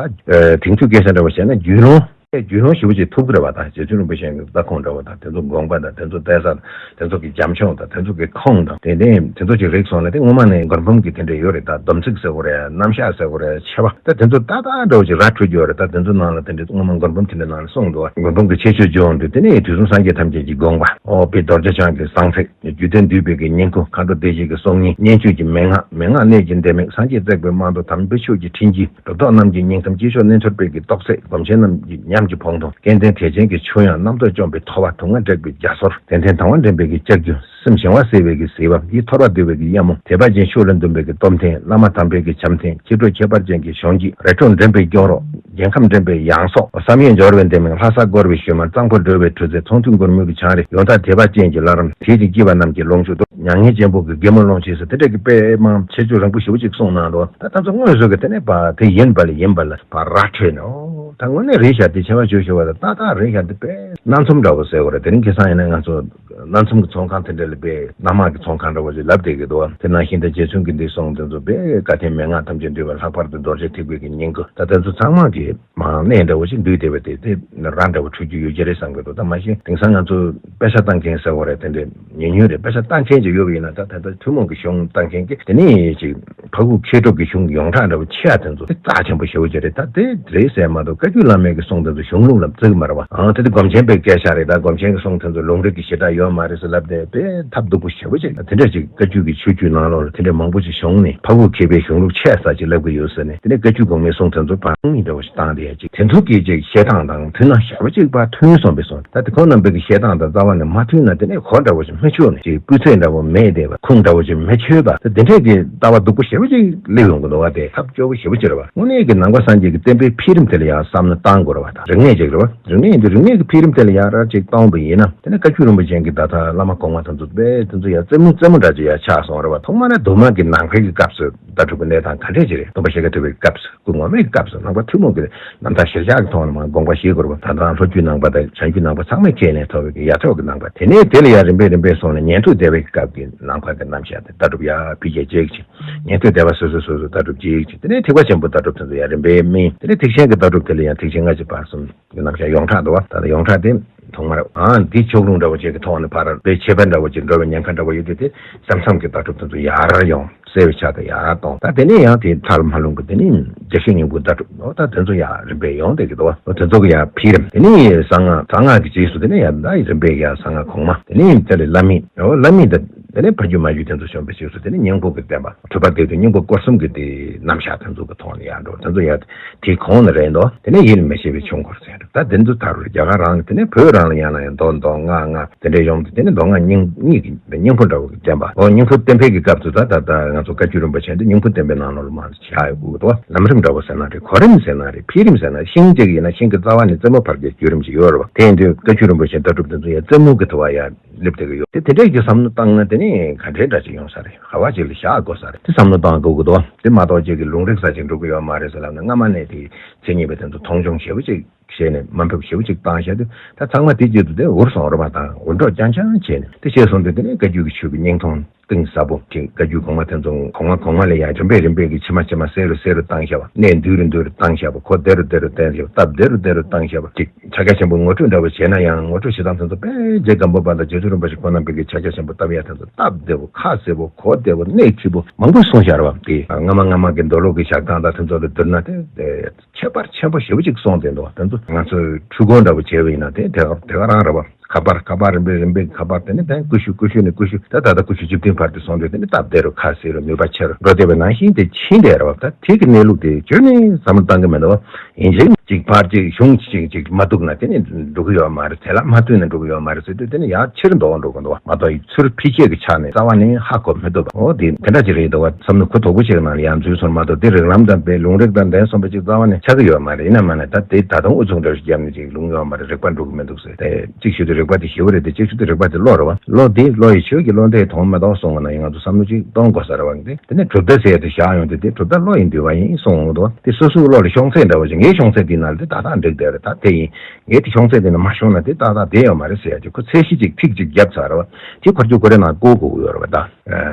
དེང་དུས་སྐད་ཆ་འདྲ་བོ་བཤད་ན་རྒྱུས་ལོན། རྒྱུས་ལོན་ཞེ་པོ་ཅིག་ཐུབ་ཀྱི་རེད་པ། ད་རྗེ་བཙུན་རིན་པོ་ཆེ་གི་ལྟ་ཁུངས་འདྲ་བོ་དང་། དེ་ཚོ་དགོངས་པ་དང་། དེ་ཚོ་གཏད་ས་དང་། དེ་ཚོ་གི་བྱམས་སྐྱོང་དང་། དེ་ཚོ་གི་ཁུངས་དང་། དེ་ནས་དེ་ཚོ་ཅིག་རིག་སོང་ན་དེ་སྔོན་མ་ནས་མགུར་འབུམ་གྱི་དེ་འདྲ་ཡོད་རེད། ད་སྡོམ་ཚིག་ཟེར་དགོས་རེད། རྣམ་གཞག་ཟེར་དགོས་རེད། ཆེ་བ་ད་དེ་ཚོ་ཏག་ཏག་འདྲ་བོ་ཅིག་ར་འཕྲོད་ཀྱི་ཡོད་རེད། ད་དེ་ཚོ་ནང་ལ་དེ་འདྲ་སྔོན་མ་མགུར་འབུམ་དེ་འདྲ་ནང་ལ་གསུངས་འདུག་མགུར་འབུམ་གྱི་ཁྱད་ཆོས་བརྗོད་འདུག་དེ་ནས་དུས་གསུམ་སངས་རྒྱས་ཐམས་ཅད་ཀྱི་དགོངས་པ། ཨོ་དཔལ་རྡོ་རྗེ་འཆང་གི་གསང་ཚིག་རྒྱུད་སྟོད་འདུས་པའི་གི་སྙིང་ཁུ། མཁའ་འགྲོ་སྡེ་བཞི་གི་གསུང་སྙིང་། སྙན་བརྒྱུད་ཀྱི་མན་ངག་མན་ངག་གནད་ཀྱི་ལྡེ་མིག་སངས་རྒྱས་བརྩེགས་པའི་རྨ་རྡོ། དམ་པའི་ཆོས་ཀྱི་འཕྲིན་བཅུད། གྲུབ་ཐོབ་རྣམས་ཀྱི་སྙིང་གཏམ། སྐྱེས་མཆོག་རྣལ་འབྱོར་པའི་གི་རྟོགས་ཚད། སྒོམ་ཆེན་རྣམས་ཀྱི་ཉམས་ཀྱི་བང་མདོ། སྐལ་ལྡན་དད་ཅན་གྱི་མཆོད་དབྱངས། རྣམ་རྟོག་བཅོམ་པའི་ཐོས་པ། དུག་ལྔ་བསྲེགས་པའི་རྒྱ་མཚོར། ཙན་དན་དང་བ་འདྲེན་པའི་གི་ལྕགས་ཀྱུ། སེམས་གཞན་དབང་སེལ་བའི་གི་ཟིལ་པ། ཡིད་འཐོར་བ་བསྡུ་བའི་གི་གཡབ་མོ། དད་པ་ཅན་ཕྱོགས་ལས་འདུམ་པའི་གི་སྟོབས་ལྡན། བླ་མ་དམ་པའི་གི་བྱམས་སེམས། མཆེད་གྲོགས་ཁྱད་པར་ཅན་གྱི་གཞུང་བརྒྱུད། རེ་འཕྲོག་འདྲེན་པའི་སྐྱོན་རོ། རྒྱལ་ཁམས་འདྲེན་པའི་ཡང་སྲོག་བསམ་ཡས་འབྱོར་བའི་ལྡེ་མིག་ལྷ་ས་བསྐོར་བའི་ཞུན་མར། གཙང་པོ་སྒྲོལ་བའི་གྲུ་གཟིངས། ཚོང་འདུས་མགུར་མོའི་གི་བྱང་རི། ཡོན་བདག་དད་པ་ཅན་གྱི་བླ་རུང་། དད་ཅིང་སྐྱིད་པ་རྣམས་ཀྱི་ལོངས་སྤྱོད་དོ། མྱ་ངན་ཆེན་པོ་གི་རྒན་མོ་ལོངས་སྤྱོད་ཟེར་དེ་འདྲ་གི་དཔེ་མང་ཁྱད་ཆོས་རིང་པོ་ཞེ་པོ་ཅིག་གསུངས་གནང་འདུག་ད་ད་ཚོ་དངོས་སུ་གི་དེ་ནས་པ་དེ་ཡིན་པ་ལ་ཡིན་པ་ལ་པ་ར་འཕྲོད་ནས། ཨོ་ད་དངོས་གནས་རེད་ཤག་དེ་ཆེ་བ་ཆོས་ཞུ་བ་ད་ཏག་ཏག་རེད་ཤག་དེ་དཔེ་སྣ་འཛོམས་འདྲ་བོ་ཟེར་བ་རེད། དེ་རིང་ཁ་སང་ཡིན་ན་ང་ཚོ་སྣ་འཛོམས་ཀྱི་ཚོང་ཁང་དེ་འདྲ་ལ་དཔེ་གནམ་དམག་གི་ཚོང་ཁང་འདྲ་བོ་ཞིག་ལབ་བསྡད་ཀྱི་འདུག་དེ་ནང་བཞིན་ད་རྗེ་བཙུན་གྱི་འདི་གསུང་དེ་ཚོ་དཔེ་བཀའ་བསྟན་མན་ངག་ཐམས་ཅད་འདུས་པ། ལྷག་པར་དུ་རྡོ་རྗེ་ཐེག་པའི་གི་སྙིང་ཁུ། ད་དེ་ཚོ་ཚང་མ་གི་མ་གནས་འདྲ་བོ་ཞིག་འདུས་བསྡད་པ་དེ་དེ་ར་འདྲ་བོ་འཕྲོད་རྒྱུ་ཡོད་ཀྱི་རེད་བསམ་གྱི་འདུག་ད་མ་གཞི་དེང་སང་ང་ཚོ་དཔེ་ཆ་ལྟ་མཁན་ཟེར་བ་རེད། དེ་འདྲ་ཉུང་ཉུང་རེད། དཔེ་ཆ་ལྟ་མཁན་ཅིག་ཡོད་པ་ཡིན་ན་ད་ད་ལྟ་ཐུན་མོང་གི་གཞུང་ལྟ་མཁན་གྱི་དེ་ནས་ཅིག་ཕ་ཁུག་མཁས་གྲུབ་ཀྱི་གཞུང་ཡོངས་གྲགས་འདྲ་བོ་ཆེ་ཡ་དེ་ཚོ་དེ་རྩ་ཆེན་པོ་ཞེ་པོ་ཅིག་རེད། ད་དེ་རེད་ཟེར་མ་གཏོགས་བཀའ་བརྒྱུད་བླ་མའི་གི་གསུང་དེ་ཚོ་གཞུང་ལུགས་ལ་བརྩི་གི་མ་རེད་བ། ཨང་དེ་དེ་སྒོམ་ཆེན་པའི་སྐད་ཆ་རེད། ད་སྒོམ་ཆེན་གྱི་གསུང་དེ་ཚོ་ལུང་འདྲེན་གྱི་ཞེ་དྲག་ཡོད་མ་རེད་ཟེར་ལབ་དེ་དཔེ་ཐབས་སྡུག་པོ་ཞེ་པོ་ཅིག་དེ་འདྲ་ཅིག་བཀའ་བརྒྱུད་ཀྱི་ཆོས་བརྒྱུད་ནང་ལོགས་ལ་དེ་འདྲ་མང་པོ་ཞིག་བྱུང་ནས་ཕ་ཁུག་མཁས་པའི་གཞུང་ལུགས་ཆེ་ས་ཅིག་ལབ་གི་ཡོད་ཟེར་ནས། དེ་ནས་བཀའ་བརྒྱུད་གོང་མའི་གསུང་དེ་ཚོ་བར་ངེས་འདྲ་བོ་ཞིག་བཏང་བསྡད་ཡ་ཅིག་དེ་ཚོ་གི་ཅིག་བཤད་སྟངས་དང་མཐུན་ན་ཞེ་པོ་ཅིག་ཕར་མཐུན་སོང་པས་སོང་། ད་དེ་ཁོང་རྣམ་པའི་གི་བཤད་སྟངས་དང་རྩ་བ་ནས་མ་མཐུན་ན་དེ་ནས་གོ་འདྲ་བོ་ཞིག་མི་ཆོད་ནས་ཅིག་སྤུས་ཚད་འདྲ་བོ་མེད་བསྡད་པ། ཁུངས་འདྲ་བོ་ཞིག་མི་ཆོད་པ། ད་དེ་འདྲས་ཀྱི་ལྟ་བ་སྡུག་པོ་ཞེ་པོ་ཅིག་སླེབས་ཡོང་གི་འདུག་བ། དེ་ཐབས་སྐྱོ་པོ་ཞེ་པོ་ཅིག་རེད་བ། དངོས་གནས་ཀྱི་ནང་པ་སངས་རྒྱས་ཀྱི་བསྟན་པའི་འཕེལ་རིམ་དེ་ལ་ཡང་བསམ་བློ་བཏང་དགོས་རེད་བ། ད་རིག་གནས་ཅིག་རེད་བ། རིག་གནས་འདི་རིག་གནས་ཀྱི་འཕེལ་རིམ་དེ་ལ་ཡང་ར་ཅིག་བཏང་བ་ཡིན་ན་དེ་ནས་བཀའ་བརྒྱུད་རིན་པོ་ཆེ་གི་ད་ལྟ་བླ་མ་གོང་མ་དེ་ཚོ་དཔེ་དེ་ཚོ་ཡང་རྩེད་མོ་རྩེད་མོ་འདྲ་ཅིག་ཡང་ཆགས་སོང་རེད་བ། ཐོག་མར་ན་དུ་མ་གི་ནང་པའི་གི་སྐབས་སུ་ལྟ་གྲུབ་ཀྱི་གནས་སྟངས་ག་འདྲས་ཅིག་རེད། སྟོན་པ་ཤཱཀྱ་ཐུབ་པའི་སྐབས་སུ། སྐུ་ངོ་མའི་སྐབས་སུ་ནང་པ་ཐུན་མོང་གི་རྣམ་ཐར་གཞིར་བཞག་གི་ཐོག་ནས་མར་དགོངས་པ་བཞེས་དགོས་རེད་པ། ད་ལྟ་ལྷོ་རྒྱུད་ནང་པ་དང་བྱང་རྒྱུད་ནང་པ་ཚང་མས་ཁས་ལེན་ཐོབ་པའི་གི་ཡ་ཐོག་གི་ནང་པ། དེ་ནས་དེ་ལ་ཡང་རིམ་པས་རིམ་པས་སོང་ནས་ཉན་ཐོས་སྡེ་པའི་གི་སྐབས་ཀྱི་ནང་པ་གི་རྣམ་གཞག་དེ་ལྟ་གྲུབ་ཡར་འཕེལ་རྒྱས་བྱེད་ཀྱི་ཅིག་ཉན་ཐོས་སྡེ་པ་སོ་སོ་སོ་སོ་ལྟ་གྲུབ་བྱེད་ཀྱི་ཅིག་དེ་ནས་ཐེག་པ་ཆེན་པོའི་ལྟ་གྲུབ་དེ་ཚོ་ཡང་རིམ་པས་སྨིན། དེ་ནས་ཐེག་ཆེན་གྱི་ལྟ་གྲུབ་དེ་ལ་ཡང་ཐེག་ཆེན་སྔ་ཕྱི་བར་གསུམ་གྱི་རྣམ་གཞག་ཡོངས་གྲགས་འདུག་བ། ད་ལྟ་ཡོངས་གྲགས་དེ། ཐོག་མར་ཨ་འདི་ཕྱོགས་ལྷུང་འདྲ་བོ་ཅིག་གི་ཐོག་ནས་ཕར་དཔེ་ཆད་པ་འདྲ་བོ་ཅིག་འགྲོ་བའི་ཉེན་ཁ་འདྲ་བོ་ཡོད་དུས་དེ་སེམས་ཙམ་གྱི་ལྟ་གྲུབ་དེ་ཚོ་ཡར་ཡོང་། གསལ་བའི་ཆ་དང་ཡར་གཏོང་། ད་དེ་ནས་ཡང་དེའི་མཐར་མ་ལྷུང་གི་དེ་ནས་རྒྱ་ཆེ་སྙིང་པོ་ལྟ་གྲུབ་ཨོ་ད་དེ་ཚོ་ཡར་རིམ་པས་ཡོང་བསྡད་ཀྱི་འདུག་བ། དེ་ཚོ་གི་ཡར་འཕེལ་རིམ། དེ་ནས་གསང་སྔགས། གསང་སྔགས་ཀྱི་རྗེས་སུ་དེ་ནས་ཡར་ད་རིམ་པས་ཡར་གསང་སྔགས་གོང་མ། དེ་ནས་དེ་ལས་བླ་མེད། ཨོ་བླ་མེད་ད་དེ་ནས་ཕ་རྒྱུད་མ་རྒྱུད་དེ་ཚོ་བྱོན་པའི་རྗེས་སུ་དེ་ནས་སྙིང་པོ་གི་བསྟན་པ། གྲུབ་པ་སྡེ་བདུན་སྙིང་པོ་སྐོར་གསུམ་གྱི་དེ་རྣམ་གཞག་དེ་ཚོ་གི་ཐོག་ནས་ཡར་འགྲོ། དེ་ཚོ་ཡར་དེའི་གོང་ནས་རེད་འདུག་དེ་ནས་ཡིད་ལ་མི་བྱེད་པའི་ཆོས་འཁོར་ཟེར་འདུག་ད་དེ་ཚོ་མཐར་རྒྱ་གར་རང་གི་དེ་ནས་བོད་རང་ལ་ཡང་ན་ཡང་མདོ་མདོ་སྔགས་སྔགས་དེ་འདྲའི་ཡོང་དུས་དེ་ནས་མདོ་སྔགས་སྙིང་གཉིས་ཀྱི་སྙིང་པོ་འདྲ་བོ་གི་བསྟན་པ། འོ་སྙིང་པོ་བསྟན་འཕེལ་གྱི་སྐབས་སུ་ད་ད་ལྟ་ང་ཚོ་བཀའ་བརྒྱུད་རིན་པོ་ཆེ་འདི་སྙིང་པོ་བསྟན་པའི་ནང་ལོགས་ལ་མར་ཆགས་ཡོད་དགོས་ཀྱི་འདུག་ལམ་རིམ་འདྲ་བོ་ཟེར་ན་རེད། གོ་རིམ་ཟེར་ན་རེད། འཕེལ་རིམ་ཟེར་ན། ཤིང་གཅིག་ཡིན་ན་ཤིང་གི་རྩ་བ་ནས་རྩེ་མོ་བར་གྱི་བརྒྱུད་རིམ་ཅིག་ཡོད་རེད་བ། དེ་ཡིན་དུས་བཀའ་བརྒྱུད་རིན་པོ་ཆེ་ལྟ་གྲུབ་དེ་ཚོ་ཡང་རྩེ་མོ་གི་ཐུ་བ་ཡར་སླེབས་བསྡད་ཀྱི་ཡོད། དེ་དེ་འདྲས་ཀྱི་བསམ་བློ་བཏང་ན་དེ་ནས་ག་འདྲའི་འདྲ་ཅིག་ཡོང་ས་རེད། ག་བ་ཅིག་ལ་བཞག་དགོས་ས་རེད། དེ་བསམ་བློ་བཏང་དགོས་ཀྱི་འདུག་དེ་མ་གཏོགས་ཅིག་གི་ལུང་རིགས་ས་ཅིག་འགྲོ་གི་ཡོད་མ་རེད་ཟེར་ལབ་ན། སྔ་མ་ནས་དེ་མཚན་ཉིད་པའི་དེ་ཚོ་མཐོང་ཆུང་ཞེ་པོ་ཅིག་བྱས་ནས་དམའ་འབེབས་ཞེ་པོ་ཅིག་བཏང་བཞག་དུས། ད་ཚང་མ་དེ་རྗེས་སུ་དེ་འུར་སོང་རེད་པ། དང་འུར་སྒྲོག་རྐྱང་རྐྱང་བྱས་ནས་དེ་བྱས་སོང་དུས། དེ་ནས་བཀའ་བརྒྱུད་ཀྱི་ཆོས་ཀྱི་སྙིང་ཐུང་གཏིང་ཟབ་པོ་ཅིག་བཀའ་བརྒྱུད་གོང་མ་དེ་ཚོ་གོང་མ་གོང་མ་ལས་ཡར་རིམ་པས་རིམ་པས་ཀྱི་ཕྱི་མ་ཕྱི་མ་གསལ་རུ་གསལ་རུ་བཏང་བཞག་པ། གནས་མདུན་རུ་མདུན་རུ་བཏང་བཞག་པ། གོ་བདེ་རུ་བདེ་རུ་བསྟན་བཞག་པ། སྟབས་བདེ་རུ་བདེ་རུ་བཏང་བཞག་པ་ཅིག་ཕྱག་རྒྱ་ཆེན་པོ་ངོ་སྤྲོད་འདྲ་བོ་བྱས་ན་ཡང་། ངོ་སྤྲོད་བྱེད་སྟངས་དེ་ཚོ་དཔེ་རྗེ་སྒམ་པོ་པ་དང་རྗེ་བཙུན་རིན་པོ་ཆེ་ཁོང་རྣམ་པས་ཀྱི་ཕྱག་རྒྱ་ཆེན་པོ་བཏབ་ཡ་དེ་ཚོ་སྟབས་བདེ་པོ་ཁ་གསལ་པོ་གོ་བདེ་པོ་གནད་ཆེ་པོ་མང་པོ་གསུངས་བཞག་རེད་བ། དེ་སྔ་མ་སྔ་མ་གི་མདོ་ལུགས་ཀྱི་ཞལ་ཐང་དང་དེ་ཚོ་ལ་བསྡུར་ན་དེ་ཁྱད་པར་ཆེན་པོ་ཞེ་པོ་ཅིག་གསུངས་བསྡད་འདུག་དེ་ཚོ་ང་ཚོས་འཁྲུལ་སྐོར་འདྲ་བོ་བྱས་པ་ཡིན་ན་དེ་དེ་ག་དེ་ག་རང་རེད་བ། ཁ་པར་ཁ་པར་རིམ་པས་རིམ་པས་ཁ་པར། དེ་ནས་ད་ཀུ་ཤུ་ཀུ་ཤུ་ནས་ཀུ་ཤུ། ད་ད་ལྟ་ཀུ་ཤུ་བཅུ་བདུན་བར་དུ་སོང་དུས་དེ་ནས་སྟབས་བདེ་རུ་ཁ་གསལ་རུ་ནུས་པ་ཆེ་རུ་འགྲོ་བསྡད་པ་ནང་བཞིན་དེ་ཕྱིན་བསྡད་རེད་བ། ད་དེ་གི་གནས་ལུགས་དེ་ཁྱོན་ནས་བསམ་བློ་བཏང་གི་མི་འདུག་བ། ཡིན་གཅིག་གཅིག་ཕར་གཅིག་གཞུང་གཅིག་གཅིག་མ་གཏུགས་ན་དེ་ནས་འགྲོ་གི་ཡོད་མ་རེད། དེ་ལ་མ་མཐུན་ན་འགྲོ་གི་ཡོད་མ་རེད་ཟེར་དུས། དེ་ནས་ཡང་ཕྱིར་འདོགས་འགྲོ་གི་འདུག་བ། མ་གཏོགས་ཚུར་འཕེལ་རྒྱས་ཀྱི་ཆ་ནས་རྩ་བ་ནས་ཧ་གོ་མི་ཐུབ་པ། འོ་དེ་དེ་འདྲ་ཅིག་རེད་འདུག་བ། བསམ་བློ་གུ་དོག་པོ་ཅིག་ནང་ལ་ཡང་འཛུལ་སོང་མ་གཏོགས། དེ་རིགས་ལམ་དང་དེ་ལུང་རིགས་དང་ལྡན་སོང་བ་ཅིག་རྩ་བ་ནས་ཆགས་ཀྱི་ཡོད་མ་རེད། ཡིན་ན་མ་ན་ད་དེ་ད་དུང་ཨུ་ཚུགས་འདྲ་ཞིག་བརྒྱབ་ནས་ཅིག་ལུང་ཡོད་མ་རེད། རིག་པ་འགྲོ་གི་མི་འདུག་ཟེར་ཏེ། གཅིག་ཤོས་དེ་རིག་པ་དེ་ཞེ་པོ་རེད་དེ། གཅིག་ཤོས་དེ་རིག་པ་དེ་བློ་རེད་བ། བློ་དེ་བློ་ཡི་ཆོས་ཀྱི་བློ་འདས་དོན་མེད་དོ་གསུངས་པ་ན་ཡང་ང་ཚོ་བསམ་བློ་ཅིག་གཏོང་དགོས་ས་རེད་བ། འདི་དེ་ནས་གྲུབ་མཐའ་ཟེར་ཡ་དེ་བཞག་ཡོང་དུས། དེ་གྲུབ་མཐའ་བློ་ཡིས་འདུལ་བ་ཡིན་གསུངས་འདུག་དེ་སོ་སོའི་བློ་ལ་ཤོང་ཚད་འདྲ་བོ་ཅིག་ངའི་ཤོང་ཚད་འདི་ནང་ལ་དེ་ཏག་ཏག་འགྲིག་བསྡད་རེད། ད་དེ་ཡིན། ངས་དེ་ཤོང་ཚད་དེ་ནས་མ་ཤོང་ན་དེ་ཏག་ཏག་བསྡད་ཡོད་མ་རེད་ཟེར་ཡ་ཅིག་ཁོ་ཚད་གཞི་ཅིག་ཐིག་ཅིག་བརྒྱབ་ཚར་བ། དེ་ཁོ་རྒྱུ་ཁོ་རེ་ནང་བཀོད་དགོས་ཀྱི་ཡོད་རེད་བ། ད་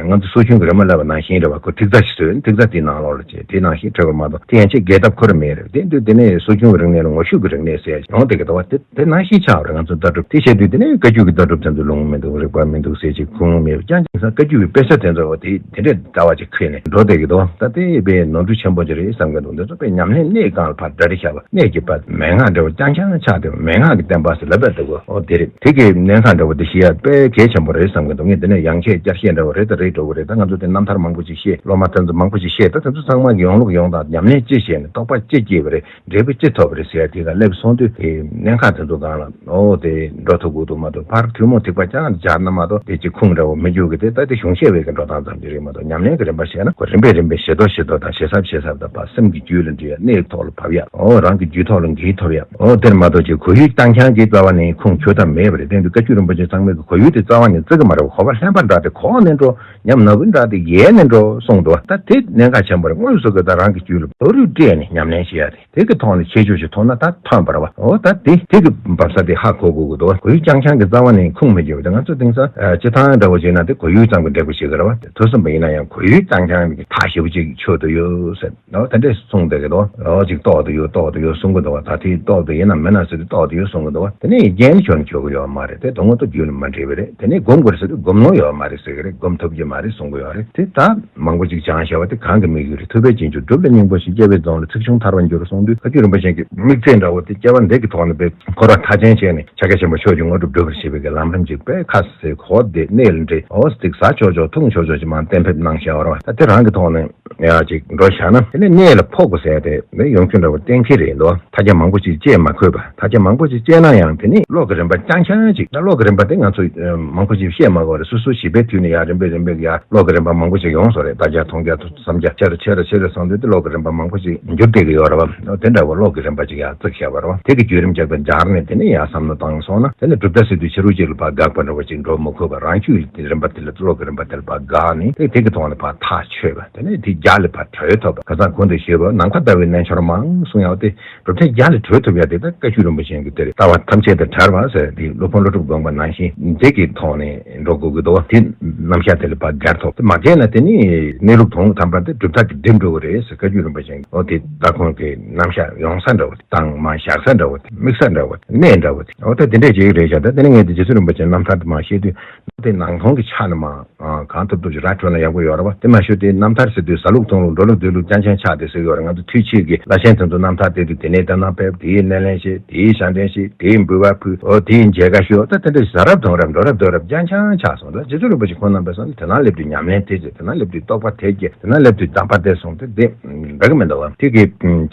ང་ཚོ་སྲོལ་རྒྱུན་གྱི་རི་མོ་བསླབ་པ་ནང་བཞིན་རེད་བ། ཁོ་ཐིག་རྩ་ཞིག་བཟོས། ཐིག་རྩ་དེའི་ནང་ལོགས་ལ་བྱས། དེ་ནང་བཞིན་བྲིས་པ་མ་གཏོགས་དེ་ཡན་ཆད་རྒྱས་ཐབས་ཁོ་རེ་མེད་རེད། དེ་དུས་དེ་ནས་སྲོལ་རྒྱུན་གྱི་རིག་གནས་ལ་ངོ་བཤུས་ཀྱི་རིག་གནས་ཟེར་ཡ་ཅིག་ཡོང་བསྡད་ཀྱི་འདུག་བ། དེ་དེ་ནང་བཞིན་ཆགས་པ་རེད། ང་ཚོ་ལྟ་གྲུབ་དེ་བྱས་དུས་དེ་ནས་བཀའ་བརྒྱུད་ཀྱི་ལྟ་གྲུབ་དེ་ཚོ་ལུང་མི་འདུག་རིགས་པ་མི་འདུག་ཟེར་ཅིག་ཁུངས་ལུང་མེད་པ། རྐྱང་རྐྱང་བཀའ་བརྒྱུད་ཀྱི་དཔེ་ཆ་དེ་ཚོ་དེ་དེ་འདྲའི་ལྟ་བ་ཅིག་ཁེལ་ནས་འགྲོ་བསྡད་ཀྱི་འདུག་བ། ད་དེ་དཔེ་ནོར་འཁྲུལ་ཆེན་པོ་ཅིག་རེད་བསམ་གྱི་འདུག་འདི་ཚོ་དཔེ་ཉམས་ལེན་གནས་སྒང་ལ་ཕར་འདྲ་རེ་བཞག་པ། གནས་ཀྱི་པ་མན་ངག་འདྲ་བོ་རྐྱང་རྐྱང་ཆགས་བསྡད་པ། མན་ངག་གི་བསྟན་པ་ཟེར་ལབ་པ་འདྲ་བོ། ཨོ་དེ་རེད། དེ་གི་གནད་འགག་འདྲ་བོ་དེ་ཤེས་ཡ་དཔེ་གལ་ཆེན་པོ་རེད་བསམ་གྱི་འདུག་ངས་འདི་ནས་ཡང་ཁྱེད་བསྐྱར་བཤད་འདྲ་བོ་རེད་དང་རེད་འགྲོ་གི་རེད། ད་ང་ཚོ་དེ་རྣམ་ཐར་མང་པོ་ཅིག་བཤད། སློབ་མ་དེ་ཚོ་མང་པོ་ཅིག་བཤད། ད་དེ་ཚོ་ཚང་མ་གི་ཡོང་ལུགས་ཡོང་སྟངས། ཉམས་ལེན་ཅི་བྱས་ནས་རྟོགས་པ་ཅི་སྐྱེས་པ་རེད། འབྲས་བུ་ཅི་ཐོབ་པ་རེད་ཟེར་ཡ་དེ་ག་སླེབས་སོང་དུས། དེ་གནད་འགག་དེ་ཚོ་སྒང་ལ་ཨོ་དེ་འགྲོ་ཐུབ་དགོས་འདུག་མ་གཏོགས། ཕར་ཐུན་མོང་ཐིགས་པ་རྐྱང་སྦྱར་ན་མ་གཏོགས། དེ་གཅིག་ཁུངས་འདྲ་བོ་མི་འགྱུར་གི། དེ་ད་དེ་གཞུང་བཤད་པའི་གི་འགྲོ་སྟངས་ཙམ་གྱི་རེད་མ་གཏོགས། ཉམས་ལེན་གྱི་རིམ་པ་བཤད་ན་ཁོ་རིམ་པས་རིམ་པས་ཞི་དོར་ཞི་དོར་དང་ཞི་ཚབ་ཞི་ཚབ་དང་། ཕར་སེམས་ཀྱི་རྒྱུད་ལ་འདྲེས་ཡ། གནས་ཐོག་ལ་བབས་ཡ། ཨོ་རང་གི་རྒྱུད་ཐོག་ལ་འགྱེལ་ཐུབ་ཡ། ཨོ་དེར་མ་གཏོགས་ཀྱི་གོ་ཡུལ་རྐྱང་རྐྱང་གི་རྩ་བ་ནས་ཁུངས་འཁྱོལ་ཐབས་མེད་པ་རེད། དེ་འདུག་བཀའ་བརྒྱུད་རིན་པོ་ཆེ་ཚང་མས་གི་གོ་ཡུལ་དེ་རྩ་བ་ནས་བརྩི་གི་མ་རེད། གོ་བ་ལྷན་པ་འདྲ་དེ་གོག་ནས་འགྲོ། ཉམས་ན་བུན་འདྲ་དེ་ཡལ་ནས་འགྲོ་གསུངས་འདུག་ད་དེ་གནད་འགག་ཆེན་པོ་རེད། དངོས་སུ་གི་ད་རང་གི་རྒྱུད་ལ་བོད་རིགས་སྤྲད་ནས་ཉམས་ལེན་བྱེད་ཡ་དེ། དེ་གི་ཐོག་ནས་ཁྱད་ཆོས་ཤིག་མཐོང་ན་ད་ཐོན་པ་རེད་བ། འོ་ད་དེ་དེ་གི་འབབ་ས་དེ་ཧ་གོ་དགོས་ཀྱི་འདུག་གོ་ཡུལ་རྐྱང་རྐྱང་གི་རྩ་བ་ནས་ཁུངས་མི་འཁྱོལ་བ་དེ། ང་ཚོ་དེང་སང་ཨ་སྤྱི་བཏང་འདྲ་བོ་བྱས་ན་དེ་གོ་ཡུལ་ཙམ་གྱི་འབྲས་བུ་ཞིག་གི་རེད་བ། དེ་ཐོས་བསམ་པ་ཡིན་ན་ཡང་གོ་ཡུལ་རྐྱང་རྐྱང་གི་ཐག་ཞེ་པོ་ཅིག་ཆོད་དུ་ཡོད་ཟེར། འོ་དེ་འདྲས་གསུངས་བསྡད་ཀྱི་འདུག་འོ་ཅིག་རྟོགས་དུ་ཡོད། རྟོགས་དུ་ཡོད་གསུང་གི་འདུག་བ། ད་དེ་རྟོགས་དུ་ཡིན་ན་མིན་ན་ཟེར་དུས་རྟོགས་དུ་ཡོད་གསུང་གི་འདུག་བ། དེ་ནས་རྒྱན་ཁྱོན་ནས་ཆོག་གི་ཡོད་མ་རེད། དེ་དོན་ངོ་ཐོག་རྒྱུད་ལ་མ་འདྲེས་པ་རེད། དེ་ནས་སྒོམ་དགོས་ཟེར་དུས་སྒོམ་ནོར་ཡོད་མ་རེད་ཟེར་གི་རེད། སྒོམ་ཐུབ་ཀྱི་མ་རེད་གསུང་གི་ཡོད་རེད། དེ་ད་མང་པོ་ཅིག་སྦྱངས་བཞག་པ་དེ་གང་གི་དམིགས་ཡུལ་རེད། ཐུབ་པའི་རྗེས་འཇུག་སྒྲུབ་པའི་སྙིང་པོ་ཞིག་སྐྱེ་བོའི་རྫོང་ལ་ཚིག་ཆུང་ཐར་པར་འགྱུར་གསུངས་དུས། བཀའ་བརྒྱུད་རིན་པོ་ཆེ་གི་དམིགས་ཚད་འདྲ་བོ་དེ་སྐྱེ་བ་འདི་གི་ཐོག་ནས་དཔེ་འཁོར་བ་མཐའ་ཅན་བྱས་ནས་ཕྱག་རྒྱ་ཆེན་པོ་ཕྱོགས་བཅུའི་དངོས་གྲུབ་སྒྲུབ་པར་བྱེད་པའི་གི་ལམ་རིམ་ཅིག་དཔེ་ཁ་གསལ་གོ་བདེ་གནད་ལ་འདྲེས། འོ་ཙིག་ཟ་ཆོག་ཆོག་འཐུང་ཆོག་ཆོག་ཅིག་མར་གཏན་འབེབས་གནང་བཞག་པ་རེད་བ། ད་དེ་རང་གི་ཐོག་ནས་ཡ་ཅིག་འགྲོ་བཞག་ན། དེ་ནས་གནད་ལ་ཕོག་དགོས་ཟེར་དེ་ནི་ཡོང་རྒྱུ་འདྲ་བོ་གཏན་འཁེལ་རེད་འདུག་མཐའ་རྒྱ་མང་པོ་ཅིག་བཅད་མ་དགོས་པ། མཐའ་རྒྱ་མང་པོ་ཅིག་བཅད་ན་ཡང་དེ་ནི་གློག་གི་རིམ་པ་རྐྱང་རྐྱང་ཅིག་ད་གློག་གི་རིམ་པ་དེ་ང་ཚོ་མང་པོ་ཅིག་བཤད་མ་དགོས་རེད། སོ་སོ་བྱིས་པའི་དུས་ནས་ཡར་རིམ་པས་རིམ་པས་ཡར་གློག་གི་རིམ་པ་མང་པོ་ཅིག་ཡོང་སོང་རེད། ལྟ་རྒྱ་མཐོང་རྒྱ་སུམ་རྒྱ་ཆེ་རུ་ཆེ་རུ་ཆེ་རུ་སོང་དུས་དེ་གློག་གི་རིམ་པ་མང་པོ་ཅིག་འགྱུར་བསྡད་ཀྱི་ཡོད་རེད་བ། དེ་འདྲ་བོ་གློག་གི་རིམ་པ་ཅིག་ཡར་བརྩིགས་བཞག་པ་རེད་བ། དེ་གི་བརྒྱུད་རིམ་རྒྱག་པའི་འཇར་ནས་དེ་ནས་ཡར་བསམ་བློ་བཏང་སོང་ན། དེ་ནས་གྲུབ་མཐའ་ཟེར་དུས་ཕྱི་རོལ་ཅིག་ལ་ཕར་དགག་པ་འདྲ་བོ་ཅིག་འགྲོ་མི་དགོས་པ། རང་རྒྱུད་ཀྱི་རིམ་པ་དེ་ལ། བློ་གི་རིམ་པ་དེ་ལ་ཕར་འགག་ནས་དེ་དེ་གི་ཐོག་ནས་ཕར་ཐག་ཆོད་པ། དེ་ནས་དེ་རྒྱ་ལ་ཕར་བྲོས་ཐུབ་པ། ཁ་སང་གོང་དུ་ཞུས་པ་ནམ་མཁའ་ལྟ་བུའི་རྣལ་འབྱོར་མང་གསུང་ཡག་དེ་གྲུབ་མཐས་རྒྱ་ལ་བྲོས་ཐུབ་ཡག་དེ་ད་བཀའ་བརྒྱུད་རིན་པོ་ཆེ་གི་དེ་རེད། ལྟ་བ་ཐམས་ཅད་དང་བྲལ་བ་ཟེར་དེ་སློབ་དཔོན་ཀླུ་སྒྲུབ་དགོངས་པ་ནང་བཞིན་དེ་གི་ཐོག་ནས་འགྲོ་དགོས་ཀྱི་འདུག་དེ་རྣམ་གཞག་དེ་ལ་ཕར་སྦྱར་ཐུབ། དེ་མ་བྱས་ན་དེ་ནི་གནས་ལུགས་དོན་དམ་པར་དེ་གྲུབ་མཐའ་གི་སྒྲིབ་འགྲོ་གི་རེད་ཟེར། བཀའ་བརྒྱུད་རིན་པོ་ཆེ་གི་འོ་དེ་ད་ཁོང་གི་རྣམ་གཞག་ཡོང་ས་འདྲ་བོ་དེ་དང་མ་བཞག་ས་འདྲ་བོ་དེ་དམིགས་ས་འདྲ་བོ་དེ་གནས་འདྲ་བོ་དེ་འོ་ད་དེ་འདྲས་ཅིག་རེད་བཞག་ད་དེ་ནི་ངས་དེ་རྗེ་བཙུན་རིན་པོ་ཆེ་རྣམ་ཐར་དེ་མ་བཤད་དུས་དེ་ནང་དོན་གྱི་ཆ་ནས་མ། ཨ། གང་ཐུབ་ཐུབ་ཅིག་ར་འཕྲོད་ན་ཡག་པོ་ཡོད་རེད་བ། དེ་མ་ཞུ་དེ་རྣམ་ཐར་ཟེར་དུས་ཟ་ལུགས་འཐུང་ལུགས་འགྲོ་ལུགས་སྡོད་ལུགས་རྐྱང་རྐྱང་ཆགས་དེ་ཟེར་ཡོད་རེད། ང་ཚོ་དུས་ཕྱིས་ཀྱི་བླ་ཆེན་དེ་ཚོ་རྣམ་ཐར་དེ་དུས་དེ་ནས་དེ་ན་ཕེབས། དེའི་སྣེ་ལེན་བྱེད། དེའི་ཞབས་འདྲེན་བྱེད། དེའི་འབུལ་བ་ཕུལ། འོ་དེའི་མཇལ་ཁ་ཞུ། ད་དེ་འདྲ་ཟ་རབས་འཐུང་རབས་འགྲོ་རབས་སྡོད་རབས་རྐྱང་རྐྱང་ཆགས་སོང་། ད་རྗེ་བཙུན་རིན་པོ་ཆེ་ཁོང་རྣམ་པས་སོང་དེ་ན་སླེབས་དུས་ཉམས་ལེན་དེ་བྱེད། དེ་ན་སླེབས་དུས་རྟོགས་པ་དེ་སྐྱེ། དེ་ན་སླེབས་དུས་དམ་པ་དེ་སོང་དེ་དེ་འདྲ་གི་མི་འདུག་བ། དེ་གི་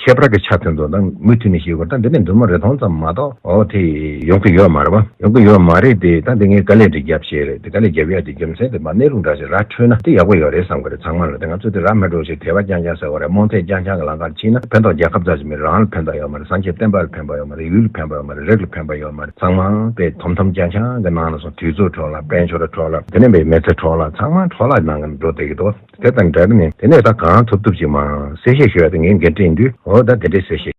ཁྱད་པར་གྱི་ཆ་དེ་ཚོ་ད་མུ་མཐུད་ནས་ཤེས་དགོས། ད་འདི་ནས་འདུན་མ་རེ་ཐོང་ཙམ་མ་གཏོགས་འོ་དེ་ཡོང་གི་ཡོད་མ་རེད་བ། ཡོང་གི་ཡོད་མ་རེད་དེ། ད་འདི་ངས་དཀའ་ལས་འདི་རྒྱབ་བྱས་རེད། དེ་དཀའ་ལས་རྒྱབ་ཡ་དེ་རྒྱུ་མཚན་དེ་མ་གནས་ལུགས་འདྲ་ཞིག་ར་འཕྲོད་ན་དེ་ཡག་པོ་ཡོད་རེད་བསམ་གི་རེད། ཚང་མ་ལ་དེ་ང་ཚོ་དེ་ར་མི་འགྲོ་ཞིག་དད་པ་རྐྱང་རྐྱང་ཟེར་བ་རེད། རྨོངས་དད་རྐྱང་རྐྱང་གི་ལམ་ཁར་ཕྱིན་ན་ཕན་ཐོགས་རྒྱལ་ཁབ་རྩ་ཞིག་མེད། རང་ལ་ཕན་ཐོགས་ཡོད་མ་རེད། སངས་རྒྱས་བསྟན་པ་ལ་ཕན་པ་ཡོད་མ་རེད། ཡུལ་ལ་ཕན་པ་ཡོད་མ་རེད། རིགས་ལ་ཕན་པ་ཡོད་མ་རེད། ཚང་མ་དཔེ་དོམ་དོམ་རྐྱང་རྐྱང་གི་ནང་ལ་སོང་དུས་ཚོད་འཕྲོ་བརླག་དཔལ་འབྱོར་འཕྲོ་བརླག་དེ་ནས་མི་མི་ཚེ་འཕྲོ་བརླག་ཚང་མ་འཕྲོ་བརླག་ནང་གི་འགྲོ་བསྡད་ཀྱི་འདུག་དེ་དང་འབྲེལ་ནས་དེ་ནས་ད་གང་ཐུབ་ཐུབ་ཅིག་མ་གསལ་བཤད་ཞུ་ཡ་དེ་ངས་འགན་དཀྲིས་དུས་འོ་ད་དེ་འདྲའི་གསལ་བཤད།